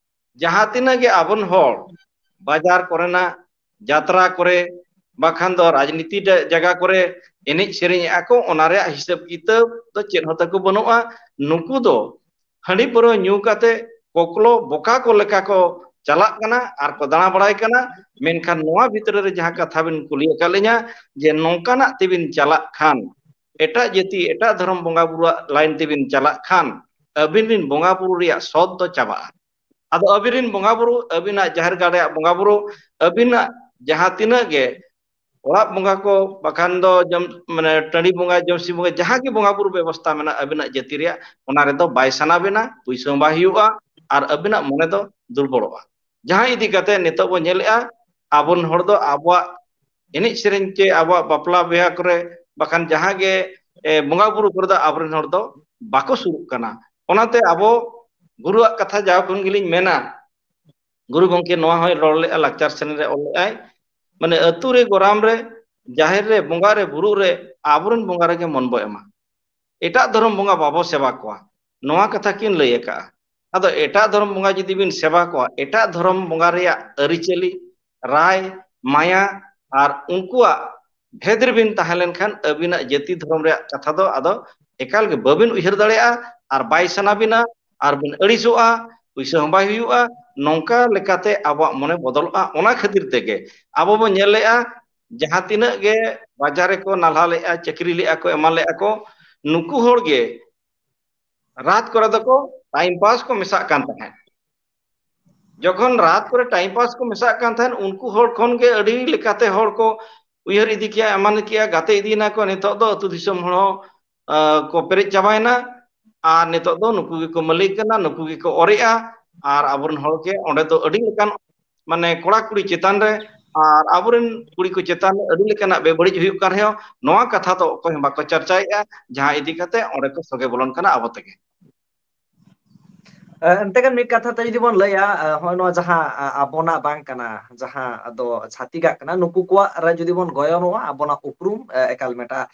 ᱡᱟᱦᱟᱸ ᱛᱤᱱᱟᱹᱜ ᱜᱮ ᱟᱵᱚᱨᱮᱱ ᱦᱚᱲ ᱵᱟᱡᱟᱨ ᱠᱚᱨᱮᱱᱟᱜ, ᱡᱟᱛᱨᱟ ᱠᱚᱨᱮ, ᱵᱟᱠᱷᱟᱱ ᱫᱚ ᱨᱟᱡᱽᱱᱤᱛᱤ ᱰᱟ-, ᱡᱟᱭᱜᱟ ᱠᱚᱨᱮ ᱮᱱᱮᱡ ᱥᱮᱨᱮᱧᱮᱜᱼᱟ ᱠᱚ, ᱚᱱᱟ ᱨᱮᱭᱟᱜ ᱦᱤᱥᱟᱹᱵ ᱠᱤᱛᱟᱹᱵ ᱫᱚ ᱪᱮᱫ ᱦᱚᱸ ᱛᱟᱠᱚ ᱵᱟᱹᱱᱩᱜᱼᱟ᱾ ᱱᱩᱠᱩ ᱫᱚ ᱦᱟᱺᱰᱤ ᱯᱟᱹᱣᱨᱟᱹ ᱧᱩ ᱠᱟᱛᱮ ᱠᱚᱠᱞᱚ ᱵᱚᱠᱟ ᱠᱚ ᱞᱮᱠᱟ ᱠᱚ ᱪᱟᱞᱟᱜ ᱠᱟᱱᱟ ᱟᱨ ᱠᱚ ᱫᱟᱬᱟ ᱵᱟᱲᱟᱭ ᱠᱟᱱᱟ᱾ ᱢᱮᱱᱠᱷᱟᱱ ᱱᱚᱣᱟ ᱵᱷᱤᱛᱨᱤ ᱨᱮ ᱡᱟᱦᱟᱸ ᱠᱟᱛᱷᱟ ᱵᱤᱱ ᱠᱩᱞᱤ ᱟᱠᱟᱫ ᱞᱤᱧᱟ, ᱡᱮ ᱱᱚᱝᱠᱟᱱᱟᱜ ᱛᱮᱵᱤᱱ ᱪᱟᱞᱟᱜ ᱠᱷᱟᱱ, ᱮᱴᱟᱜ ᱡᱟᱹᱛᱤ, ᱮᱴᱟᱜ ᱫᱷᱚᱨᱚᱢ ᱵᱚᱸᱜᱟ ᱵᱩᱨᱩᱣᱟᱜ ᱞᱟᱭᱤᱱ ᱛᱮᱵᱤᱱ ᱪᱟᱞᱟᱜ ᱠᱷᱟᱱ, ᱟᱹᱵᱤᱱ ᱨᱤᱱ ᱵᱚᱸᱜᱟ ᱵᱩᱨᱩ ᱨᱮᱭᱟᱜ ᱥᱚᱛ ᱫᱚ ᱪᱟᱵᱟᱜᱼᱟ᱾ ᱟᱫᱚ ᱟᱹᱵᱤᱱ ᱨᱤᱱ ᱵᱚᱸᱜᱟ ᱵᱩᱨᱩ, ᱟᱹᱵᱤᱱᱟᱜ ᱡᱟᱦᱮᱨ ᱜᱟᱲ ᱨᱮᱭᱟᱜ ᱵᱚᱸᱜᱟ ᱵᱩᱨᱩ, ᱟᱹᱵᱤᱱᱟᱜ ᱡᱟᱦᱟᱸ ᱛᱤᱱᱟᱹᱜ ᱜᱮ ᱚᱲᱟᱜ ᱵᱚᱸᱜᱟ ᱠᱚ, ᱵᱟᱠᱷᱟᱱ ᱫᱚ ᱡᱚᱢ, ᱢᱟᱱᱮ ᱴᱟᱺᱰᱤ ᱵᱚᱸᱜᱟ, ᱡᱚᱢᱥᱤ ᱵᱚᱸᱜᱟ, ᱡᱟᱦᱟᱸ ᱜᱮ ᱵᱚᱸᱜᱟ ᱵᱩᱨᱩ ᱵᱮᱵᱚᱥᱛᱷᱟ ᱢᱮᱱᱟᱜᱼᱟ ᱟᱹᱵᱤᱱᱟᱜ ᱡᱟᱹᱛᱤ ᱨᱮᱭᱟᱜ, ᱚᱱᱟ ᱨᱮᱫᱚ ᱵᱟᱭ ᱥᱟᱱᱟ ᱵᱤᱱᱟ, ᱯᱩᱭᱥᱟᱹ ᱦᱚᱸ ᱵᱟᱭ ᱦᱩᱭᱩᱜᱼᱟ, ᱟᱨ ᱟᱹᱵᱤᱱᱟᱜ ᱢᱚᱱᱮ ᱫᱚ ᱫᱩᱨᱵᱚᱞᱚᱜᱼᱟ᱾ ᱡᱟᱦᱟᱸ ᱤᱫᱤ ᱠᱟᱛᱮ ᱱᱤᱛᱚᱜ ᱵᱚᱱ ᱧᱮᱞᱮᱜᱼᱟ, ᱟᱵᱚᱨᱮᱱ ᱦᱚᱲ ᱫᱚ ᱟᱵᱚᱣᱟᱜ ᱮᱱᱮᱡ ᱥᱮᱨᱮᱧ ᱪᱮ ᱟᱵᱚᱣᱟᱜ ᱵᱟᱯᱞᱟ ᱵᱤᱦᱟ ᱠᱚᱨᱮ, ᱵᱟᱠᱷᱟᱱ ᱡᱟᱦᱟᱸ ᱜᱮ, ᱮ, ᱵᱚᱸᱜᱟ ᱵᱩᱨᱩ ᱠᱚᱨᱮ ᱫᱚ ᱟᱵᱚᱨᱮᱱ ᱦᱚᱲ ᱫᱚ ᱵᱟᱠᱚ ᱥᱩᱨᱩᱜ ᱠᱟᱱᱟ᱾ ᱚᱱᱟᱛᱮ ᱟᱵᱚ ᱜᱩᱨᱩᱣᱟᱜ ᱠᱟᱛᱷᱟ ᱡᱟᱣ ᱠᱷᱚᱱ ᱜᱮᱞᱤᱧ ᱢᱮᱱᱟ, ᱜᱩᱨᱩ ᱜᱚᱢᱠᱮ ᱱᱚᱣᱟ ᱦᱚᱸᱭ ᱨᱚᱲ ᱞᱮᱜᱼᱟ, ᱞᱟᱠᱪᱟᱨ ᱥᱮᱨᱮᱧ ᱨᱮ ᱚᱞ ᱞᱮᱜᱼᱟᱭ, ᱢᱟᱱᱮ, ᱟᱹᱛᱩ ᱨᱮ, ᱜᱚᱨᱟᱢ ᱨᱮ, ᱡᱟᱦᱮᱨ ᱨᱮ, ᱵᱚᱸᱜᱟ ᱨᱮ, ᱵᱩᱨᱩ ᱨᱮ, ᱟᱵᱚᱨᱮᱱ ᱵᱚᱸᱜᱟ ᱨᱮᱜᱮ ᱢᱚᱱ ᱵᱚ ᱮᱢᱟ᱾ ᱮᱴᱟᱜ ᱫᱷᱚᱨᱚᱢ ᱵᱚᱸᱜᱟ ᱵᱟᱵᱚ ᱥᱮᱵᱟ ᱠᱚᱣᱟ, ᱱᱚᱣᱟ ᱠᱟᱛᱷᱟ ᱠᱤᱱ ᱞᱟᱹᱭ ᱟᱠᱟᱫᱼᱟ᱾ ᱟᱫᱚ ᱮᱴᱟᱜ ᱫᱷᱚᱨᱚᱢ ᱵᱚᱸᱜᱟ ᱡᱩᱫᱤ ᱵᱤᱱ ᱥᱮᱵᱟ ᱠᱚᱣᱟ, ᱮᱴᱟᱜ ᱫᱷᱚᱨᱚᱢ ᱵᱚᱸᱜᱟ ᱨᱮᱭᱟᱜ ᱟᱹᱨᱤᱪᱟᱹᱞᱤ, ᱨᱟᱭ, ᱢᱟᱭᱟ ᱟᱨ ᱩᱱᱠᱩᱣᱟᱜ ᱵᱷᱮᱫ ᱨᱮᱵᱤᱱ ᱛᱟᱦᱮᱸ ᱞᱮᱱᱠᱷᱟᱱ ᱟᱹᱵᱤᱱᱟᱜ ᱡᱟᱹᱛᱤ ᱫᱷᱚᱨᱚᱢ ᱨᱮᱭᱟᱜ ᱠᱟᱛᱷᱟ ᱫᱚ ᱟᱫᱚ ᱮᱠᱟᱞ ᱜᱮ ᱵᱟᱹᱵᱤᱱ ᱩᱭᱦᱟᱹᱨ ᱫᱟᱲᱮᱭᱟᱜᱼᱟ, ᱟᱨ ᱵᱟᱭ ᱥᱟᱱᱟ ᱵᱤᱱᱟ, ᱟᱨ ᱵᱤᱱ ᱟᱹᱲᱤᱥᱚᱜᱼᱟ, ᱯᱩᱭᱥᱟᱹ ᱦᱚᱸ ᱵᱟᱭ ᱦᱩᱭᱩᱜᱼᱟ᱾ ᱱᱚᱝᱠᱟ ᱞᱮᱠᱟᱛᱮ ᱟᱵᱚᱣᱟᱜ ᱢᱚᱱᱮ ᱵᱚᱫᱚᱞᱚᱜᱼᱟ᱾ ᱚᱱᱟ ᱠᱷᱟᱹᱛᱤᱨ ᱛᱮᱜᱮ ᱟᱵᱚ ᱵᱚᱱ ᱧᱮᱞ ᱞᱮᱜᱼᱟ, ᱡᱟᱦᱟᱸ ᱛᱤᱱᱟᱹᱜ ᱜᱮ ᱵᱟᱡᱟᱨ ᱨᱮᱠᱚ ᱱᱟᱞᱦᱟ ᱞᱮᱜᱼᱟ, ᱪᱟᱹᱠᱨᱤ ᱞᱮᱜᱼᱟ ᱠᱚ, ᱮᱢᱟᱱ ᱞᱮᱜᱼᱟ ᱠᱚ, ᱱᱩᱠᱩ ᱦᱚᱲ ᱜᱮ ᱨᱟᱛ ᱠᱚᱨᱮ ᱫᱚᱠᱚ ᱴᱟᱭᱤᱢ ᱯᱟᱥ ᱠᱚ ᱢᱮᱥᱟᱜ ᱠᱟᱱ ᱛᱟᱦᱮᱸᱫ᱾ ᱡᱚᱠᱷᱚᱱ ᱨᱟᱛ ᱠᱚᱨᱮ ᱴᱟᱭᱤᱢ ᱯᱟᱥ ᱠᱚ ᱢᱮᱥᱟᱜ ᱠᱟᱱ ᱛᱟᱦᱮᱸᱫ, ᱩᱱᱠᱩ ᱦᱚᱲ ᱠᱷᱚᱱ ᱜᱮ ᱟᱹᱰᱤ ᱞᱮᱠᱟᱛᱮ ᱦᱚᱲ ᱠᱚ ᱩᱭᱦᱟᱹᱨ ᱤᱫᱤ ᱠᱮᱜᱼᱟ, ᱮᱢᱟᱱ ᱠᱮᱜᱼᱟ, ᱜᱟᱛᱮ ᱤᱫᱤᱭᱮᱱᱟ ᱠᱚ᱾ ᱱᱤᱛᱚᱜ ᱫᱚ ᱟᱹᱛᱩ ᱫᱤᱥᱚᱢ ᱦᱚᱲ ᱦᱚᱸ, ᱟᱸ, ᱠᱚ ᱯᱮᱨᱮᱡ ᱪᱟᱵᱟᱭᱮᱱᱟ, ᱟᱨ ᱱᱤᱛᱚᱜ ᱫᱚ ᱱᱩᱠᱩ ᱜᱮᱠᱚ ᱢᱟᱹᱞᱤᱠ ᱠᱟᱱᱟ, ᱱᱩᱠᱩ ᱜᱮᱠᱚ ᱚᱨᱮᱜᱼᱟ, ᱟᱨ ᱟᱵᱚᱨᱮᱱ ᱦᱚᱲ ᱜᱮ ᱚᱸᱰᱮ ᱫᱚ ᱟᱹᱰᱤ ᱞᱮᱠᱟᱱ, ᱢᱟᱱᱮ, ᱠᱚᱲᱟ ᱠᱩᱲᱤ ᱪᱮᱛᱟᱱ ᱨᱮ ᱟᱨ ᱟᱵᱚᱨᱮᱱ ᱠᱩᱲᱤ ᱠᱚ ᱪᱮᱛᱟᱱ ᱨᱮ ᱟᱹᱰᱤ ᱞᱮᱠᱟᱱᱟᱜ ᱵᱮᱵᱟᱹᱲᱤᱡ ᱦᱩᱭᱩᱜ ᱠᱟᱱ ᱨᱮᱦᱚᱸ, ᱱᱚᱣᱟ ᱠᱟᱛᱷᱟ ᱫᱚ ᱚᱠᱚᱭ ᱦᱚᱸ ᱵᱟᱠᱚ ᱪᱟᱨᱪᱟᱭᱮᱫᱼᱟ, ᱡᱟᱦᱟᱸ ᱤᱫᱤ ᱠᱟᱛᱮ ᱚᱸᱰᱮ ᱠᱚ ᱥᱚᱜᱮ ᱵᱚᱞᱚᱱ ᱠᱟᱱᱟ ᱟᱵᱚ ᱛᱮᱜᱮ᱾ ᱮ, ᱮᱱᱛᱮ ᱜᱟᱱ ᱢᱤᱫ ᱠᱟᱛᱷᱟ ᱛᱮ ᱡᱩᱫᱤ ᱵᱚᱱ ᱞᱟᱹᱭᱟ, ᱮ, ᱦᱚᱸᱜᱼᱚᱭ ᱱᱚᱣᱟ ᱡᱟᱦᱟᱸ, ᱟ, ᱟᱵᱚᱱᱟᱜ ᱵᱟᱝ ᱠᱟᱱᱟ, ᱡᱟᱦᱟᱸ ᱫᱚ ᱪᱷᱟᱹᱛᱤᱠᱟᱜ ᱠᱟᱱᱟ, ᱱᱩᱠᱩ ᱠᱚᱣᱟᱜ ᱨᱮ ᱡᱩᱫᱤ ᱵᱚᱱ ᱜᱚᱭᱚᱱᱚᱜᱼᱟ, ᱟᱵᱚᱱᱟᱜ ᱩᱯᱨᱩᱢ, ᱮ, ᱮᱠᱟᱞ ᱢᱮᱴᱟᱜᱼᱟ᱾